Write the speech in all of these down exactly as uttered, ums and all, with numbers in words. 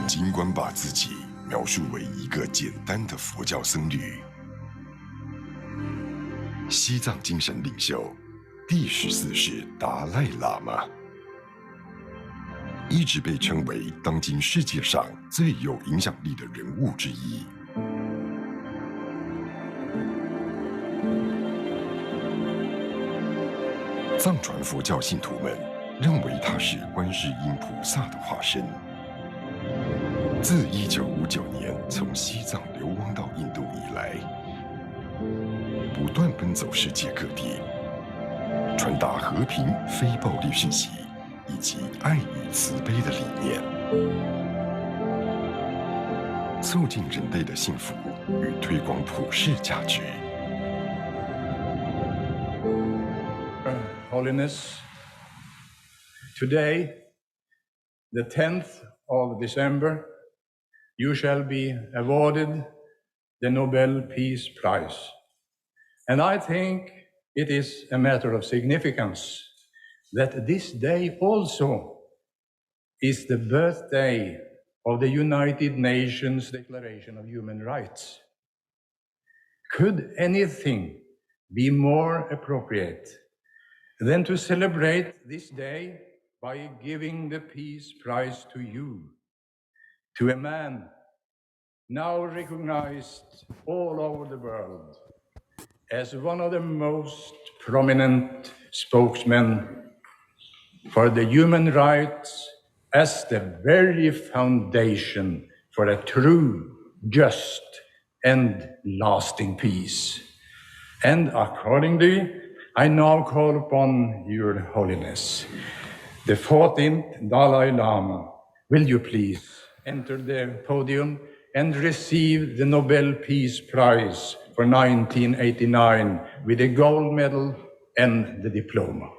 尽管把自己描述为一个简单的佛教僧侣，西藏精神领袖第十四世达赖喇嘛一直被称为当今世界上最有影响力的人物之一。藏传佛教信徒们认为他是观世音菩萨的化身。自一九五九年从西藏流亡到印度以来，不断奔走世界各地，传达和平、非暴力讯息，以及爱与慈悲的理念，促进人类的幸福与推广普世价值。 Holiness, today, the tenth of December, you shall be awarded the Nobel Peace Prize. And I think it is a matter of significance that this day also is the birthday of the United Nations Declaration of Human Rights. Could anything be more appropriate than to celebrate this day by giving the Peace Prize to you, to a man now recognized all over the world as one of the most prominent spokesmen for the human rights as the very foundation for a true, just, and lasting peace? And accordingly, I now call upon Your Holiness, the fourteenth Dalai Lama. Will you please enter the podium and receive the Nobel Peace Prize for nineteen eighty-nine with the gold medal and the diploma?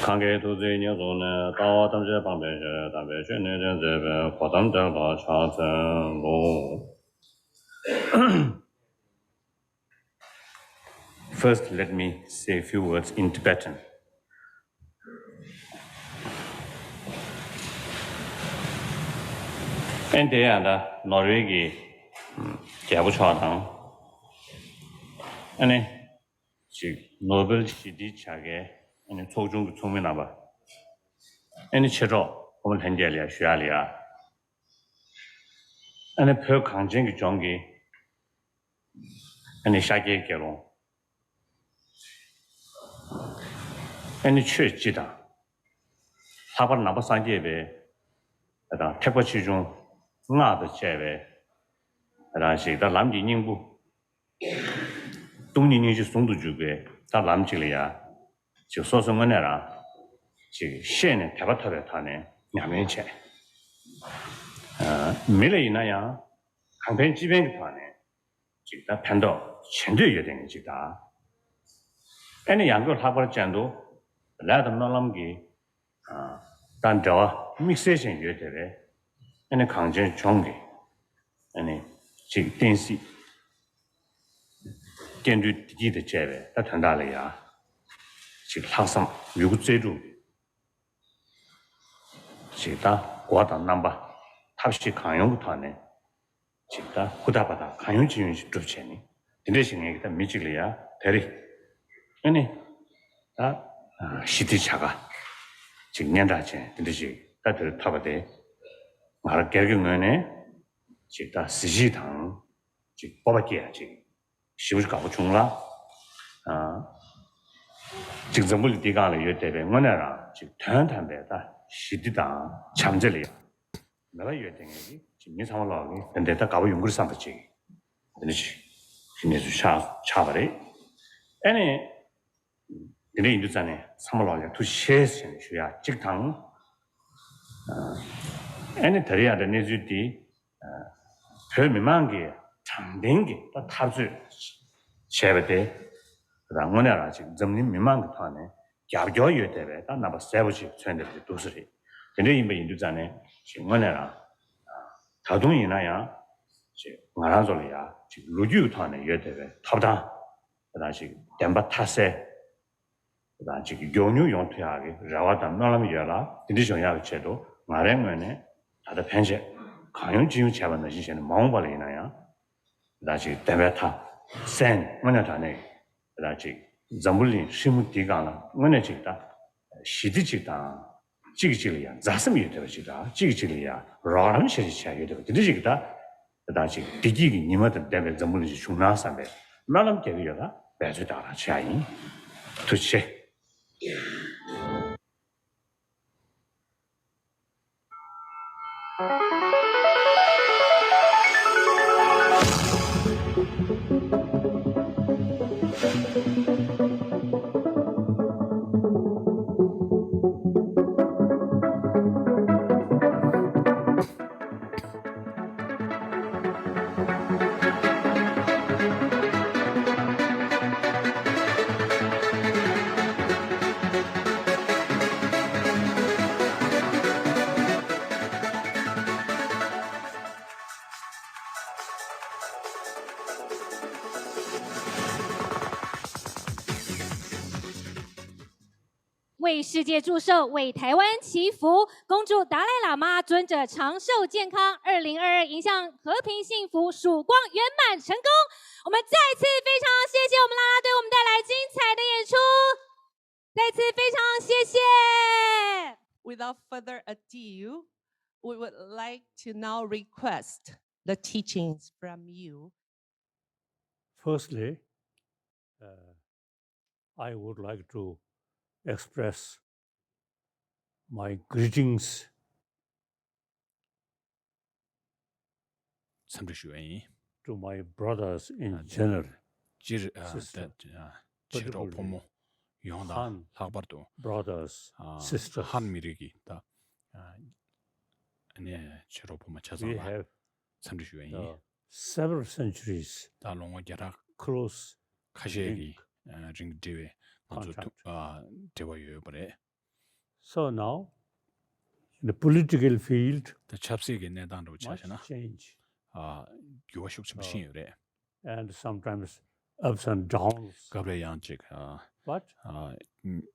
གང་གི་ཐུགས་བརྩེ་ཉེར་བཟུང་ནས། ལྟ་བ་ཐམས་ཅད་སྤངས་པའི་ཕྱིར། དམ་པའི་ཆོས་ནི་སྟོན་མཛད་པའི། གོ་ཏམ་དེ་ལ་ཕྱག་འཚལ་ལོ། First, let me say a few words in Tibetan. ཨན་དེ་ཡང་ད་ནོར་ཝེ་གི་རྒྱལ་པོ་མཆོག་དང་། ཨ་ནི་ཅིག་ནོ་བེལ་ཞི་བདེའི་བྱ་དགའི་ཨ་ནི་ཚོགས་ཆུང་གི་ཚོགས་མི་རྣམ་པ། ཨ་ནི་མཆེད་གྲོགས་ཕོ་མོ་ལྷན་རྒྱས་ལ་ཡ་ཞུ་ཡག་ལ་ཡ། ཨ་ནི་བོད་གངས་ཅན་གྱི་ལྗོངས་ཀྱི་ཨ་ནི་ཤཱཀྱའི་དགེ་སློང་། ཨ་ནི་ཆོས་སྤྱི་དང་། ལྷག་པར་ནང་པ་སངས་རྒྱས་པའི་དང་ཐེག་པ་ཆེ་ཆུང་སྔགས་དང་བཅས་པའི་རང་ཞིག་ད་ལམ་གྱི་སྙིང་པོ། སྟོང་ཉིད་སྙིང་རྗེ་ཟུང་དུ་འཇུག་པའི་ད་ལམ་གཅིག་ལ་ཡ། ཅིག་སོ་སོ་དངོས་གནས་རང་ཅིག་ཤེས་ནས་དད་པ་ཐོབ་པའི་ཐོག་ནས་ཉམས་ལེན་བྱས། ཨ། མི་ལ་ཡིན་ན་ཡང་གང་ཕན་ཅི་ཕན་གྱི་ཐོག་ནས་ཅིག་ད་ཕན་ཐོགས་བྱེད་འདོད་ཡོད་དེ་ནི་ཅིག་ད། ཨེ་ནི་ཡང་སྒོས་ལྷག་པར་ཅན་དུ་ལས་དང་སྨོན་ལམ་གྱི། ཨ། དང་འབྲེལ་བ་དམིགས་བསལ་ཅན་ཡོད་བསྡད་པའི་ཨ་ནི་གངས་ཅན་ལྗོངས་ཀྱི་ཨ་ནི་ཅིག་བསྟན་སྲིད། སྐྱེ་འགྲོའི་བདེ་སྐྱིད་དང་བཅས་པའི་ད་དོན་དག་ལ་ཡ། ཅིག་ལྷག་བསམ་ཡོད་རྒུ་རྩལ་སྤྲུགས། ཅིག་ད་གོ་བ་དང་རྣམ་པ་ཐབས་ཤེས་གང་ཡོང་གི་ཐོག་ནས་ཅིག་ད་ཧུར་ཐག་འབད་ཐག་གང་ཡོང་ཅི་ཡོང་ཞིག་སྒྲུབ་བྱས་ནས་དེ་འདྲ་ཞིག་ངས་ཀྱི་ད་མི་གཅིག་ལ་ཡ་དེ་རེད། ཨ་ནི་ད་ཞི་བདེ་བྱ་དགའ་ཅིག་སྙན་གྲགས་ཅན་དེ་འདྲ་ཞིག་ད་དེར་ཐོབ་པ་དེ་ང་རང་སྒེར་གྱི་ངོས་ནས་ཅིག་ད་གཟི་བརྗིད་དང་ཅིག་སྤོབས་པ་སྐྱེ་ཡ་ཅིག་ཞེ་པོ་ཅིག་དགའ་པོ་བྱུང་ལ། ཅིག་འཛམ་བུ་གླིང་འདིའི་སྒང་ལ་ཡོད་བསྡད་པའི་དངོས་གནས་རང་ཅིག་དོན་དམ་པའི་ད་ཞི་བདེ་དང་བྱམས་བརྩེ་ལ་ཡ་མེད་པ་ཡོད་བསྡད་མཁན་གྱི་ཅིག་མི་ཚང་མ་ལོག་གི་དེ་འདྲའི་ད་དགའ་པོ་ཡོང་གི་རེད་བསམ་པ་ཅིག་དེ་འདྲ་ཞིག་གི་གནས་ཚུལ་ཆགས་ཆགས་པ་རེད། ཨ་ནི། དེ་འདྲ་ཡིན་དུས་ཙང་ནས་ཚང་མ་ལོག་ལ་ཐུགས་རྗེ་ཆེ་ཟེར་ནས་ཞུ་ཡ་གཅིག་དང་། ཨ་ནི་ད་རེས་ཡང་ད་གནས་ཚུལ་འདི་བོད་མི་མང་གིས་དྲང་བདེན་གྱི་ད་འཐབ་རྩོད་བྱས་པ་དེ་ད་དངོས་གནས་རང་ཅིག་འཛམ་གླིང་མི་མང་གི་ཐོག་ནས་རྒྱབ་སྐྱོར་ཡོད་བསྡད་པའི་ད་རྣམ་པ་གསལ་པོ་ཅིག་མཚོན་བསྡད་པ་དེ་འདུག་ས་རེད། དེ་འདྲ་ཡིན་པ་ཡིན་དུས་ཙང་ནས་ཅིག་དངོས་གནས་རང་ད་དུང་ཡིན་ན་ཡང་ཅིག་ང་རང་ཚོ་ལ་ཡང་ཅིག་ལོ་རྒྱུས་ཀྱི་ཐོག་ནས་ཡོད་བསྡད་པའི་ཐོབ་ཐང་། དེ་དང་ཅིག་བདེན་པ་མཐའ་གསལ། དེ་དང་ཅིག་མགྱོགས་མྱུར་ཡོང་ཐུབ་ཡག་གི་རེ་བ་དང་སྨོན་ལམ་ཡོད་ལ། དེ་འདྲ་ཡོང་ཡག་གི་ཆེད་དུ་ང་རའི་ངོས་ནས་ད་ལྟ་ཕན་ཆད་གང་ཡོང་ཅི་ཡོང་བྱས་པ་ནང་བཞིན་བྱས་ནས་མ་འོངས་པ་ལ་ཡིན་ན་ཡང་། དེ་དང་ཅིག་བདེན་པའི་མཐའ་གསལ་ནས་དངོས་གནས་དྲང་གནས་དེ་དང་ཅིག་འཛམ་བུ་གླིང་ཧྲིལ་མོ་འདིའི་སྒང་ལ་དངོས་གནས་ཅིག་ད་ཞི་བདེ་ཅིག་དང་། གཅིག་གིས་གཅིག་ལ་ཡང་མཛའ་སེམས་ཡོད་བསྡད་པ་ཅིག་དང་། གཅིག་གིས་གཅིག་ལ་ཡང་རོགས་རམ་བྱེད་བྱེད་ཡོད་བསྡད་པ་དེ་འདྲ་ཅིག་གི་ད། དེ་དང་ཅིག་བདེ་སྐྱིད་ཀྱི་ཉི་མ་དང་ལྡན་པའི་འཛམ་བུ་གླིང་ཞིག་བྱུང་ན་བསམ་པའི་སྨོན་ལམ་རྒྱག་གི་ཡོད་ལ་འབད་རྩོལ་དང་རང་བྱེད་ཡ་ཡིན། ཐུགས་རྗེ་ཆེ། 为世界祝寿，为台湾祈福，恭祝达赖喇嘛尊者长寿健康，二零二二迎向和平幸福曙光圆满成功。我们再次非常谢谢我们啦啦队为我们带来精彩的演出，再次非常谢谢。Without further ado, we would like to now request the teachings from you. Firstly, uh, I would like to express my greetings འཚམས་འདྲི་ཞུ་བ་ཡིན། To my brothers in general, སྤྱིར་ད་ཆེ་གྲོགས་ཕོ་མོ་ཡོངས་དང་ལྷག་པར་དུ་ཧན་མི་རིགས་ཀྱི་ད་ནས་ཆེ་གྲོགས་ཕོ་མོ་ཆ་ཚང་ལ་འཚམས་འདྲི་ཞུ་བ་ཡིན། Several centuries ད་ལོ་ངོ་བརྒྱ་ཕྲག close ཁ་ཤས་ཀྱི་རིང་འབྲེལ་བའི་ང་ཚོ་འབྲེལ་བ་ཡོད་པ་རེད། So now, in the political field, ད་ཆབ་སྲིད་ཀྱི་གནས་སྟངས་འདྲ་བོ་ཆ་བཞག་ན། Much change. འགྱུར་བ་ཤུགས་ཆེན་པོ་ཕྱིན་ཡོད་རེད། And sometimes ups and downs. སྐབས་རེ་ཡང་ཅིག But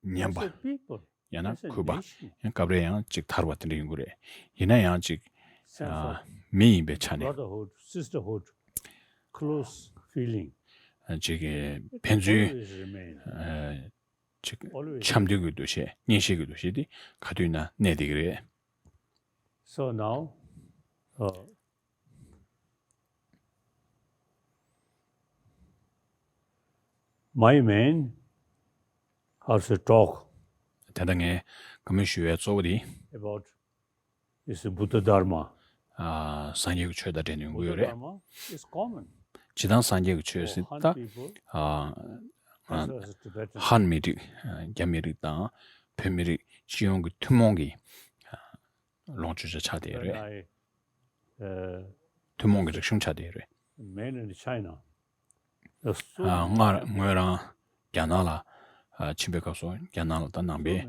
ཉམས་པ། As a people, ཡང་ན་as a གུས་པ། nation, ཡང་སྐབས་རེ་ཡང་ཅིག་ཐར་བ་དེ་འདྲ་ཡོང་གི་རེད། ཡིན་ན་ཡང་ཅིག Sense of མི་ཡིན་པའི་ཆ་ནས། Brotherhood, sisterhood, close feeling. ཅིག་ཕན་ཚུན། Always remain. ཅིག་འཆམ་མཐུན་གྱི་འདུ་ཤེས། གཉེན་བཤེས་ཀྱི་འདུ་ཤེས་དེ་ག་དུས་ན་གནས་བསྡད་ཀྱི་རེད། So now, uh, my main, how to talk. ད་ལྟ་ངས་བཀའ་མོལ་ཞུ་བའི་གཙོ་བོ་དེ། About is the Buddha Dharma. ཨ། སངས་རྒྱས་ཀྱི་ཆོས་དང་འབྲེལ་ནས་ཡོང་གི་ཡོད་རེད། Buddha Dharma is common. སྤྱིར་བཏང་སངས་རྒྱས་ཀྱི་ཆོས་ཟེར་ད། ཨ། ཧན་མི་རིགས། རྒྱ་མི་རིགས་དང་བོད་མི་རིགས་སྤྱི་ཡོངས་ཀྱི་ཐུན་མོང་གི་ལོངས་སྤྱོད་ཆ་ཆགས་བསྡད་ཡོད་རེད། ཐུན་མོང་གི་རིག་གཞུང་ཆགས་བསྡད་ཡོད་རེད། སྔར་ངོས་རང་རྒྱ་ནག་ལ་ཕྱིན་པའི་སྐབས་སུ་རྒྱ་ནག་ལ་ད་ནང་པའི་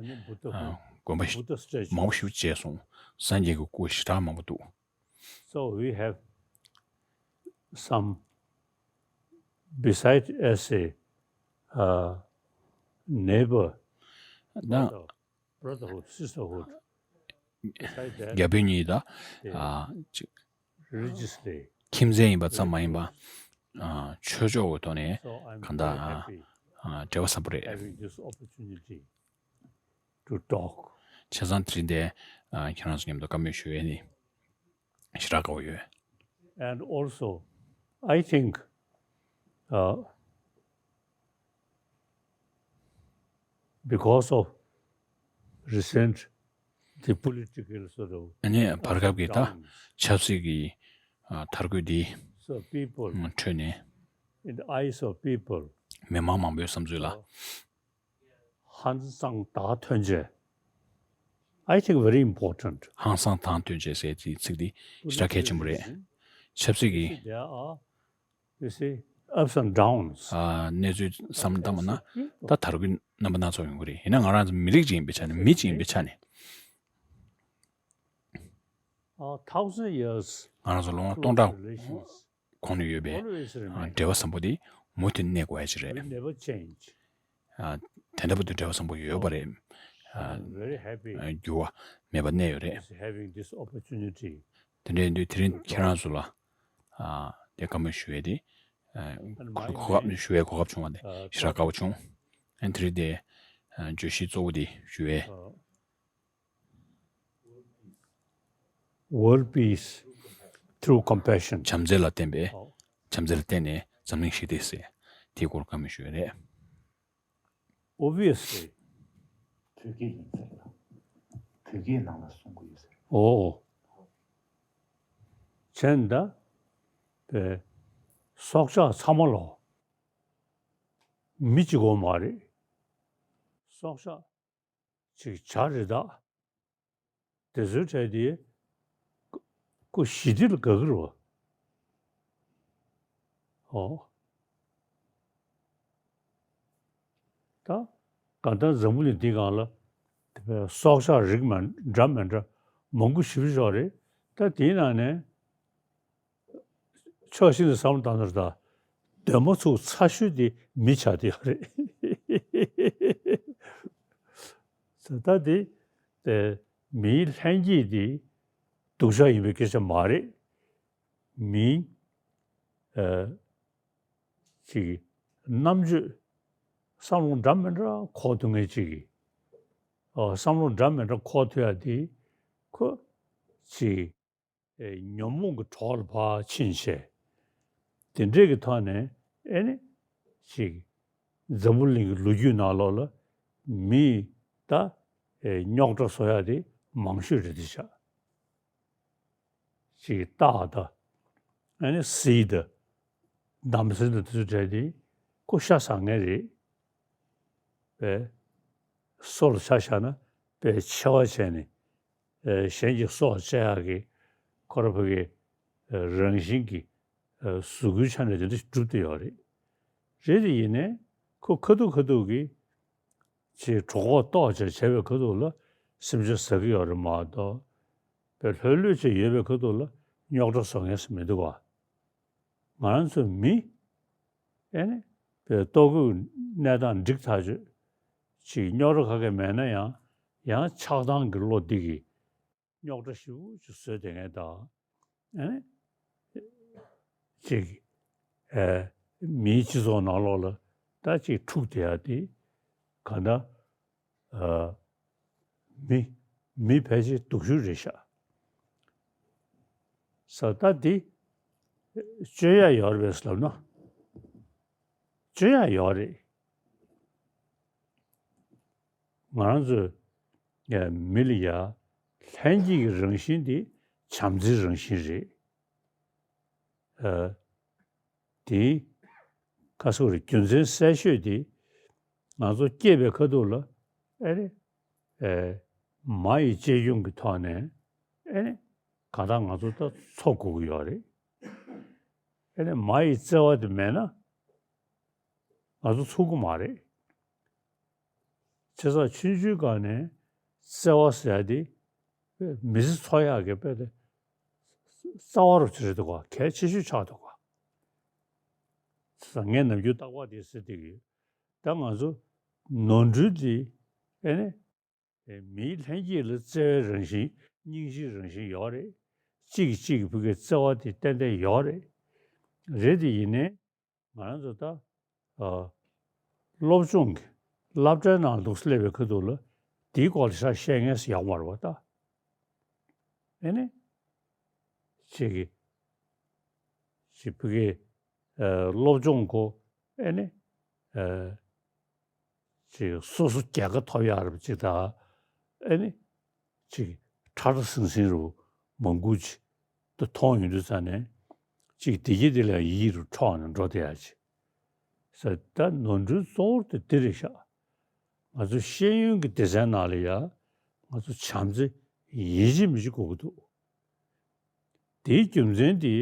དགོན་པ་Buddha statue མང་པོ་ཞིག་བརྗེས་སོང་། སངས་རྒྱས་ཀྱི་སྐུ་ཞེ་དྲག་མང་པོ་འདུག So we have some beside as a uh, neighbor, ན brother, brotherhood, sisterhood. Beside that, རྒྱ་བོད་གཉིས་ད་they ཨ་ཅིག religiously ཁྱིམ་མཚེས་ཡིན་པ་ཙམ་མ་ཡིན་པ། ཨ་ཆོས་ཕྱོགས་ཀྱི་ཐོག་ནས་so I'm གང་ལྟར very ཨ happy ཨ་འབྲེལ་བ་བཟང་པོ་རེད། Having this opportunity to talk. བྱས་ཙང་དེ་རིང་འདིར་ཨ་ཁྱེད་རང་ཚོ་མཉམ་དུ་བཀའ་མོལ་ཞུ་ཡས་ནི་ཞེ་དྲག་དགའ་པོ་ཡོད། And also, I think, uh, because of recent the political sort of ཨ་ནི་བར་སྐབས་ཀྱི་ད་downs, ཆབ་སྲིད་ཀྱི་ཨ་དར་རྒུད་འདི་so people ཁྲོད་ནས་in the eyes of people, མི་མང་མང་པོའི་བསམ་ཚུལ་ལ། ཧང་སངས་དང་ཐོན་རྗེས། I think very important. ཧང་སངས་དང་ཐོན་རྗེས་ཟེར་དེའི་ཚིག་འདི་ཞེ་དྲག་གལ་ཆེན་པོ་རེད། ཆབ་སྲིད་ཀྱི་There are, you see, ups and downs. ཨ་གནས་ཚུལ་བསམ་བློ་བཏང་བ་ན་ད་དར་རྒུད་རྣམ་པ་སྣ་ཚོགས་ཡོང་གི་རེད། ཡིན་ན་ང་རང་ཚོ་མི་རིགས་ཅིག་ཡིན་པའི་ཆ་ནས། མི་ཅིག་ཡིན་པའི་ཆ་ནས། A thousand years ང་རང་ཚོ་ལོ་ངོ་སྟོང་ཕྲག close relations གོང་ནས་ཡོད་པའི always ཨ་remain. འབྲེལ་བ་བཟང་པོ་དེ་མུ་མཐུད་གནས་དགོས་ཡ་ཅིག་རེད། Will never change. ཨ་དེ་འདྲ་བོ་དེ་འབྲེལ་བ་བཟང་པོ་ཡོད་པ་རེད། ཨ་I'm very happy ཨ་འགྱུར་བ་མེད་པ་གནས་ཡོད་རེད། Is having this opportunity. དེ་འདྲ་ཡིན་དུས་དེ་རིང་ཁྱེད་རང་ཚོ་ལ་ཨ་དེ་བཀའ་མོལ་ཞུ་ཡས་དེ་ཨ་And གོ my གོ་སྐབས name, ཞུ་ཡས་གོ་སྐབས་བྱུང་བ་དེ uh, ཞེ་དྲག་དགའ་པོ་བྱུང་། ཨ་དེ་རིང་དེ་ཨ་བརྗོད་གཞི་གཙོ་བོ་དེ་ཞུ་ཡས། uh, World peace through compassion. བྱམས་བརྩེ་ལ་བརྟེན་པའི། ཨོ། བྱམས་བརྩེ་ལ་བརྟེན་ནས་འཛམ་གླིང་ཞི་བདེ་ཟེར་དེའི་སྐོར་བཀའ་མོལ་ཞུ་ཡ་རེད། Obviously. བོད་སྐད་ཡིན་ཟེར་ལ། བོད་སྐད་ནང་ལ་གསུང་གི་ཡོད་ཟེར། ཨོ། བྱས་ན་ད་པའི་སྲོག་ཆགས་ཚང་མ་ལོ། མི་གཅིག་པོ་མ་རེད། སྲོག་ཆགས། ཅིག་བྱ་རི་དྭགས། དེ་ཚོའི་གྲས་དེ་ཁོ་ཞི་བདེ་ལ་དགའ་གི་རེད་བ། ཨོ། ད་གང་ལྟར་འཛམ་བུ་གླིང་འདི་སྒང་ལ་དེ་བས་སྲོག་ཆགས་རིགས་མ་འདྲ་མི་འདྲ་མང་པོ་ཞེ་པོ་ཅིག་ཡོད་རེད། ད་དེའི་ནང་ནས། ཕྱོགས་གཅིག་ནས་བསམ་བློ་བཏང་ན་ད། འདོད་མ་ཚུགས་ཚ་ཤོས་དེ་མི་ཆགས་བསྡད་ཡོད་རེད། ད་དེ་དེ་མིའི་ལྷན་སྐྱེས་དེ་སྡུག་ཅག་ཡིན་པའི་སྐད་ཆ་མ་རེད། མིའི་ཨ་ཅིག་རྣམ་དཔྱོད་བསམ་བློ་འདྲ་མི་འདྲ་འཁོར་ཐུབ་མཁན་ཅིག་གིས། ཨ་བསམ་བློ་འདྲ་མི་འདྲ་འཁོར་ཐུབ་ཡ་དེ་ཁོ་ཅིག་ཨེ་ཉོན་མོངས་ཀྱི་གྲོགས་ལ་ཕར་ཕྱིན་བྱས། དེ་འདྲས་ཀྱི་ཐོག་ནས་ཨེ་ནི་ཅིག་འཛམ་བུ་གླིང་གི་ལོ་རྒྱུས་ནང་ལོགས་ལ་མིས་ད་ཨེ་རྙོག་དྲ་བཟོ་ཡ་དེ་མང་ཤོས་རེད་དེ་ཆགས། ཅིག་སྟག་དང་ཨེ་ནི་གཟིག་དང་འདམ་སེང་དང་དེ་ཚོ་གྲས་དེ་ཁོ་ཤ་ཟ་མཁན་རེད། པས། སོ་ལ་ཆ་བཞག་ན་པས་འཚེ་བ་བྱས་ནས། ཨེ་གཞན་གྱི་སྲོག་བཅད་ཡག་གི་ཁོ་ར་ཕ་གི་ཨེ་རང་བཞིན་གྱི་ཨེ་གཟུགས་པོའི་ཆ་ནས་དེ་འདྲ་ཞིག་གྲུབ་བསྡད་ཡོད་རེད། རེད་དེ་ཡིན་ནའི་ཁོ་ཁ་ཐུག་ཁ་ཐུག་གི་ཅིག་གྲོད་ཁོག་ལྟོགས་བྱས་བྱས་པའི་ཁ་ཐུག་ལ་སེམས་ཅན་ཟ་གི་ཡོད་རེད་མ་གཏོགས། པས་ལྷོད་ལྷོད་བྱས་ཡོད་པའི་ཁ་ཐུག་ལ་རྙོག་དྲ་བཟོ་མཁན་ཞིག་མི་འདུག་ག་ང་རང་ཚོ་མི། ཨེ་ནི། པའི་ལྟོ་གོས་གནས་སྟངས་འགྲིག་ཐག་ཆོད། ཅིག་རྙོག་དྲ་ག་གེ་མེད་ན་ཡང་། ཡང་ཆགས་སྡང་གི་བློ་འདི་གིས་རྙོག་དྲ་ཞེ་པོ་ཅིག་བཟོས་བསྡད་མཁན་དང་། ཨེ་ནི། ཅིག་ཨེ། མིའི་སྤྱི་ཚོགས་ནང་ལོགས་ལ་ད་ཅིག་འཁྲུག་བསྡད་ཡ་དེ། གང་ལྟར། ཨ། མི། མི་ཕལ་ཆེར་སྡུག་ཤོས་རེད་ཤག་ས་ད་འདི། བཅོས་ཡ་ཡོད་རེད་པས་ལབ་ན། བཅོས་ཡ་ཡོད་རེད། ང་རང་ཚོའི་ཡ་མི་ལ་ཡ་ལྷན་སྐྱེས་ཀྱི་རང་བཞིན་དེ་བྱམས་བརྩེའི་རང་བཞིན་རེད། ཨ། དེའི་ཁ་སོ་རེ་རྒྱུ་མཚན་གསལ་ཤོས་དེ་ང་ཚོ་སྐྱེས་པའི་ཁ་ཐུག་ལ་ཨེ་རེ། ཨེ། མ་ཡི་གཅེས་སྐྱོང་གི་ཐོག་ནས་ཨེ་རེ། གང་ལྟར་ང་ཚོ་ད་འཚོ་དགོས་ཀྱི་ཡོད་རེད། ཨེ་རེ་མ་ཡི་བརྩེ་བ་དེ་མེད་ན་ང་ཚོ་ཚུགས་ཀྱི་མ་རེད། བྱས་ཙང་ཆུང་ཆུང་སྒང་ནས་ བརྩེ་བ་ཟེར་ཡ་དེ་མི་ཚེ་འཚོ་ཡག་གི་དཔེ་དེ་རྩ་བ་རུ་ཆེ་རེད་འདུག་ག་གལ་ཆེ་ཤོས་ཆགས་འདུག་ག་ས་ངས་ནམ་རྒྱུན་རྟག་པར་དེ་ཟེར་བསྡད་ཀྱི་ཡོད། ད་ང་ཚོ་ནོར་འཁྲུལ་དེ་ཨེ་ནི། མིའི་ལྷན་སྐྱེས་ལ་བརྩེ་བའི་རང་བཞིན་སྙིང་རྗེའི་རང་བཞིན་ཡོད་རེད། གཅིག་གིས་གཅིག་གི་བུ་གའི་བརྩེ་བ་དེ་ཏན་ཏན་ཡོད་རེད། རེད་དེ་ཡིན་ནའི་ང་རང་ཚོ་ད་ཨ། སློབ་སྦྱོང་གི་སློབ་གྲྭའི་ནང་འདུག་སླེབས་པའི་ཁ་ཐུག་ལ་དེའི་སྐོར་ལ་ཤ་བཤད་མཁན་ཞིག་ཡོད་མ་རེད་པ་ད། ཨེ་ནི། གཅིག་གིས་གཅིག་བུ་གའི་ཨ། སློབ་སྦྱོང་གོ་ཨེ་ནི། ཨ། ཅིག་སོ་སོ་རྒྱལ་ཁ་ཐོབ་ཡག་རབ་ཅིག་དང་། ཨེ་ནི། ཅིག་ཁྲ་ཁྲ་ཟིང་ཟིང་རུ་མང་པོ་ཅིག་ཏུ་མཐོང་ཡོང་དུས་ཙ་ནས། ཅིག་བདེ་སྐྱིད་དེ་ལ་ཡིད་རུ་འཕྲོག་ནས་འགྲོ་བསྡད་ཡག་ཅིག་ཟེར། ད་ནོར་འཁྲུལ་གཙོ་བོ་དེ་འདི་རེད་ཤག་ང་ཚོ་ཤེས་ཡོན་གྱི་སྡེ་ཚན་ནང་ལ་ཡ་ང་ཚོ་བྱམས་བརྩེ་ཡིན་གཅིག་མིན་གཅིག་དགོས་ཀྱི་འདུག་དེའི་རྒྱུ་མཚན་དེ་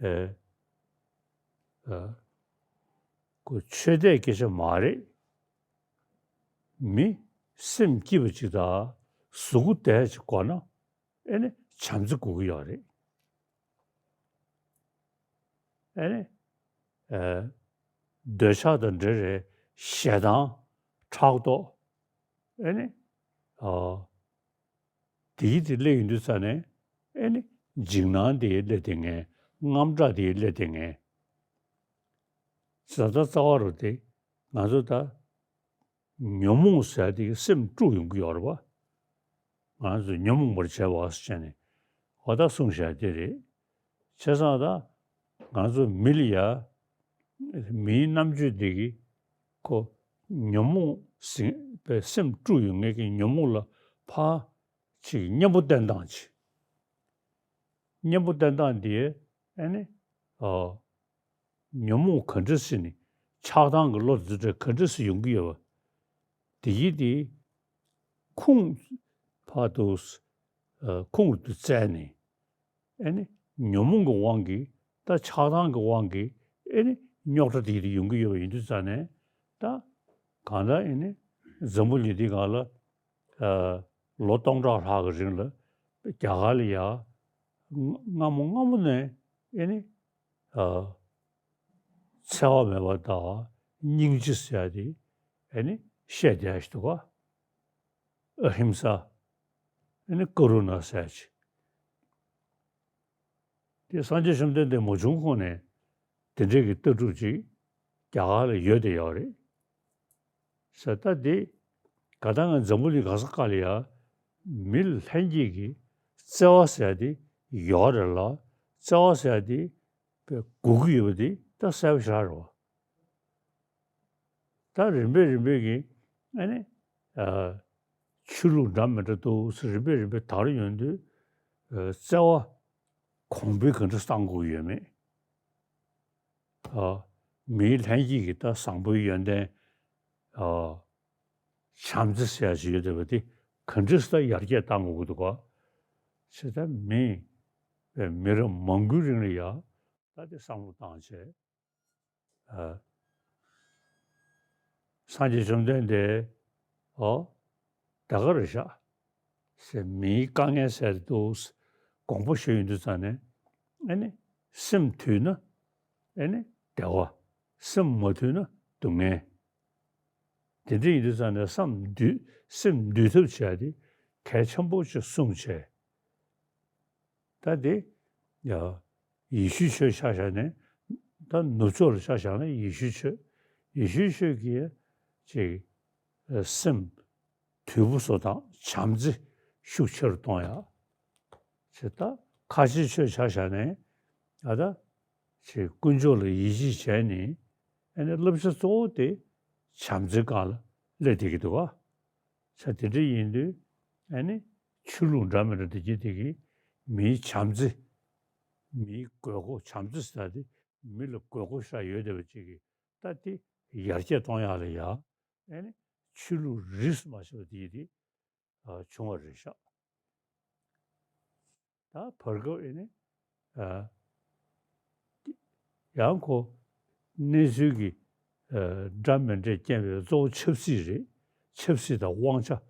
ཨེ། ཨ། ཁོ་ཆོས་དད་སྐད་ཆ་མ་རེད། མི་སེམས་སྐྱིད་པ་ཅིག་དང་གཟུགས་པོ་བདེ་ཅིག་དགོས་ན་ཨེ་ནི་བྱམས་བརྩེ་དགོས་ཀྱི་ཡོད་རེད། ཨེ་ནི། ཨ། འདོད་ཆགས་དང་འབྲེལ་བའི་ཞེ་སྡང་ཕྲག་དོག་ཨེ་ནི། ཨ། དེའི་དེ་སླེབས་ཡོང་དུས་ཙ་ནས་ཨེ་ནི་འཇིགས་སྣང་དེ་སླེབས་བསྡད་མཁན། དངངས་སྐྲག་དེ་སླེབས་བསྡད་མཁན། ད་ལྟ་རྩ་བ་རུ་དེ་ང་ཚོ་ད་ཉོན་མོངས་ཟེར་དེ་སེམས་དཀྲུགས་ཡོང་གི་ཡོད་རེད་པ། ང་ཚོ་ཉོན་མོངས་པར་བྱས་པ་ཟེར་བྱས་ནས་འོ་ད་གསུངས་བཞག་དེ་རེད། བྱས་ཙང་ད་ང་ཚོ་མི་ལ་ཡ་མིའི་རྣམ་དཔྱོད་འདི་གིས་ཁོ་ཉོན་མོངས་ཟིན་པའི་སེམས་དཀྲུགས་ཡོང་མཁན་གྱི་ཉོན་མོངས་ལ་ཕར་ཅིག་གཉེན་པོ་བསྟེན་སྟངས་ཅིག་གཉེན་པོ་བསྟེན་སྟངས་འདི་ཨེ་ནི། ཨ། ཉོན་མོངས་ག་འདྲ་ཟེར་ནས་ཆགས་སྡང་གི་བློ་འདི་འདྲ་ག་འདྲ་ཟེར་ཡོང་གི་ཡོད་པ། དེ་ཡིས་དེ་ཁུངས་ཕར་དུ་ཨ། ཁུངས་དུ་བཙལ་ནས། ཨེ་ནི། ཉོན་མོངས་ཀྱི་དབང་གིས་ད་ཆགས་སྡང་གི་དབང་གིས་ཨེ་ནི། རྙོག་དྲ་དེ་དེ་ཡོང་གི་ཡོད་པ་ཡིན་དུས་ཙ་ནས་ད། གང་ལྟར་ཨེ་ནི། འཛམ་བུ་གླིང་འདི་སྒང་ལ་ཨ། ལོ་སྟོང་ཕྲག་ལྷག་གི་རིང་ལ་རྒྱ་གར་ལ་ཡ་སྔ་མོ་སྔ་མོ་ནས་ཨེ་ནི། ཨ། འཚེ་བ་མེད་པ་དང་སྙིང་རྗེ་ཟེར་ཡ་དེ་ཨེ་ནི་བཤད་བསྡད་ཡ་ཞིག་འདུག་ག་ཨ་ཧིམ་ས། ཨེ་ནི་ཀ་རུ་ན་ཟེར་ཡ་ཅིག་དེ་སངས་རྒྱས་བཅོམ་ལྡན་འདས་མ་བྱུང་གོང་ནས་དེ་འདྲའི་གི་ལྟ་གྲུབ་ཅིག་རྒྱ་གར་ལ་ཡོད་དེ་ཡོད་རེད། ས་ད་དེ་ག་ད་ང་འཛམ་བུ་གླིང་ག་ས་ག་ལ་ཡ་མི་ལ་ལྷན་སྐྱེས་ཀྱི་བརྩེ་བ་ཟེར་ཡ་དེ་ཡོད་རེད་ལ། བརྩེ་བ་ཟེར་ཡ་དེ་དགོས་ཀྱི་ཡོད་པ་དེ་ད་གསལ་པོ་ཞེ་དྲག་རེད་བ། ད་རིམ་པས་རིམ་པས་ཀྱིས་ཨ་ནི་ཨ། ཆོས་ལུགས་འདྲ་མི་འདྲ་འདུག་ཟེར་རིམ་པས་རིམ་པས་དར་ཡོང་དུས་ཨ། བརྩེ་བ་གོང་འཕེལ་ག་འདྲ་གཏང་དགོས་ཀྱི་ཡོད་མེད། ཨ། མིའི་ལྷན་སྐྱེས་ཀྱི་ད་བཟང་པོའི་ཡོན་ཏན། ཨ། བྱམས་བརྩེ་ཟེར་ཡ་ཞིག་ཡོད་བསྡད་པ་དེ་ག་འདྲས་སེ་ད་ཡར་རྒྱས་གཏང་དགོས་ཀྱི་འདུག་ག་ཞེས་ད་མི་མི་རབས་མང་པོའི་རིང་ལ་ཡ་ད་དེ་བསམ་བློ་བཏང་བྱས། ཨ། སངས་རྒྱས་བཅོམ་ལྡན་འདས། ཨོ། ད་ག་རེ་བཞག་ཟེར་མིའི་དཀའ་ངལ་སེལ་འདུག་དགོངས་པ་ཞུ་ཡོང་དུས་ཙ་ནས་ཨེ་ནི་སེམས་དུལ་ན་ཨེ་ནི་བདེ་བ། སེམས་མ་དུལ་ན་སྡུག་བསྔལ། དེ་འདྲ་ཡིན་དུས་ཙ་ནས་སེམས་འདུལ་སེམས་འདུལ་ཐབས་བྱས་ཏེ་གལ་ཆེན་པོ་ཅིག་གསུངས་བྱས། ད་དེ་ཡ་ཡེ་ཤུའི་ཆོས་ཆ་བཞག་ནས་ད་ནུབ་ཕྱོགས་ལ་ཆ་བཞག་ན་ཡེ་ཤུའི་ཆོས། ཡེ་ཤུའི་ཆོས་ཀྱིས་ཅིག་སེམས་དུལ་པོ་བཟོ་སྟངས། བྱམས་བརྩེ་ཤུགས་ཆེ་རུ་གཏོང་ཡ། ཅེས་ད་ཁ་ཆེའི་ཆོས་ཆ་བཞག་ནས་ཨ་ད་ཅིག་དཀོན་མཆོག་ལ་ཡིད་ཆེས་བྱས་ནས་ཨ་ནི་བསླབ་བྱ་གཙོ་བོ་དེ་བྱམས་བརྩེ་སྒང་ལ་སླེབས་བསྡད་ཀྱི་འདུག་ག་ས་དེ་འདྲ་ཡིན་དུས་ཨ་ནི་ཆོས་ལུགས་འདྲ་མི་འདྲ་དེ་གྱིས་དེ་གིས་མིའི་བྱམས་བརྩེ། མིའི་དགོས་མཁོ། བྱམས་བརྩེ་ཟེར་ཡ་དེ་མི་ལ་དགོས་མཁོ་ཤ་ཡོད་བསྡད་པ་ཅིག་གིས་ད་དེ་ཡར་རྒྱས་གཏོང་ཡག་ལ་ཡ་ཨ་ནི་ཆོས་ལུགས་རིས་སུ་མ་ཆད་པ་དེ་ཡིས་དེ་ཨ་བྱུང་བ་རེད་ཤག་ད་བར་སྐབས་ཨེ་ནི་ཨ་ཡང་ཁོ་གནས་ཚུལ་གྱི་ཨ་འདྲ་མི་འདྲ་རྐྱེན་པས་གཙོ་བོ་ཆབ་སྲིད་རེད། ཆབ་སྲིད་དང་དབང་ཆ་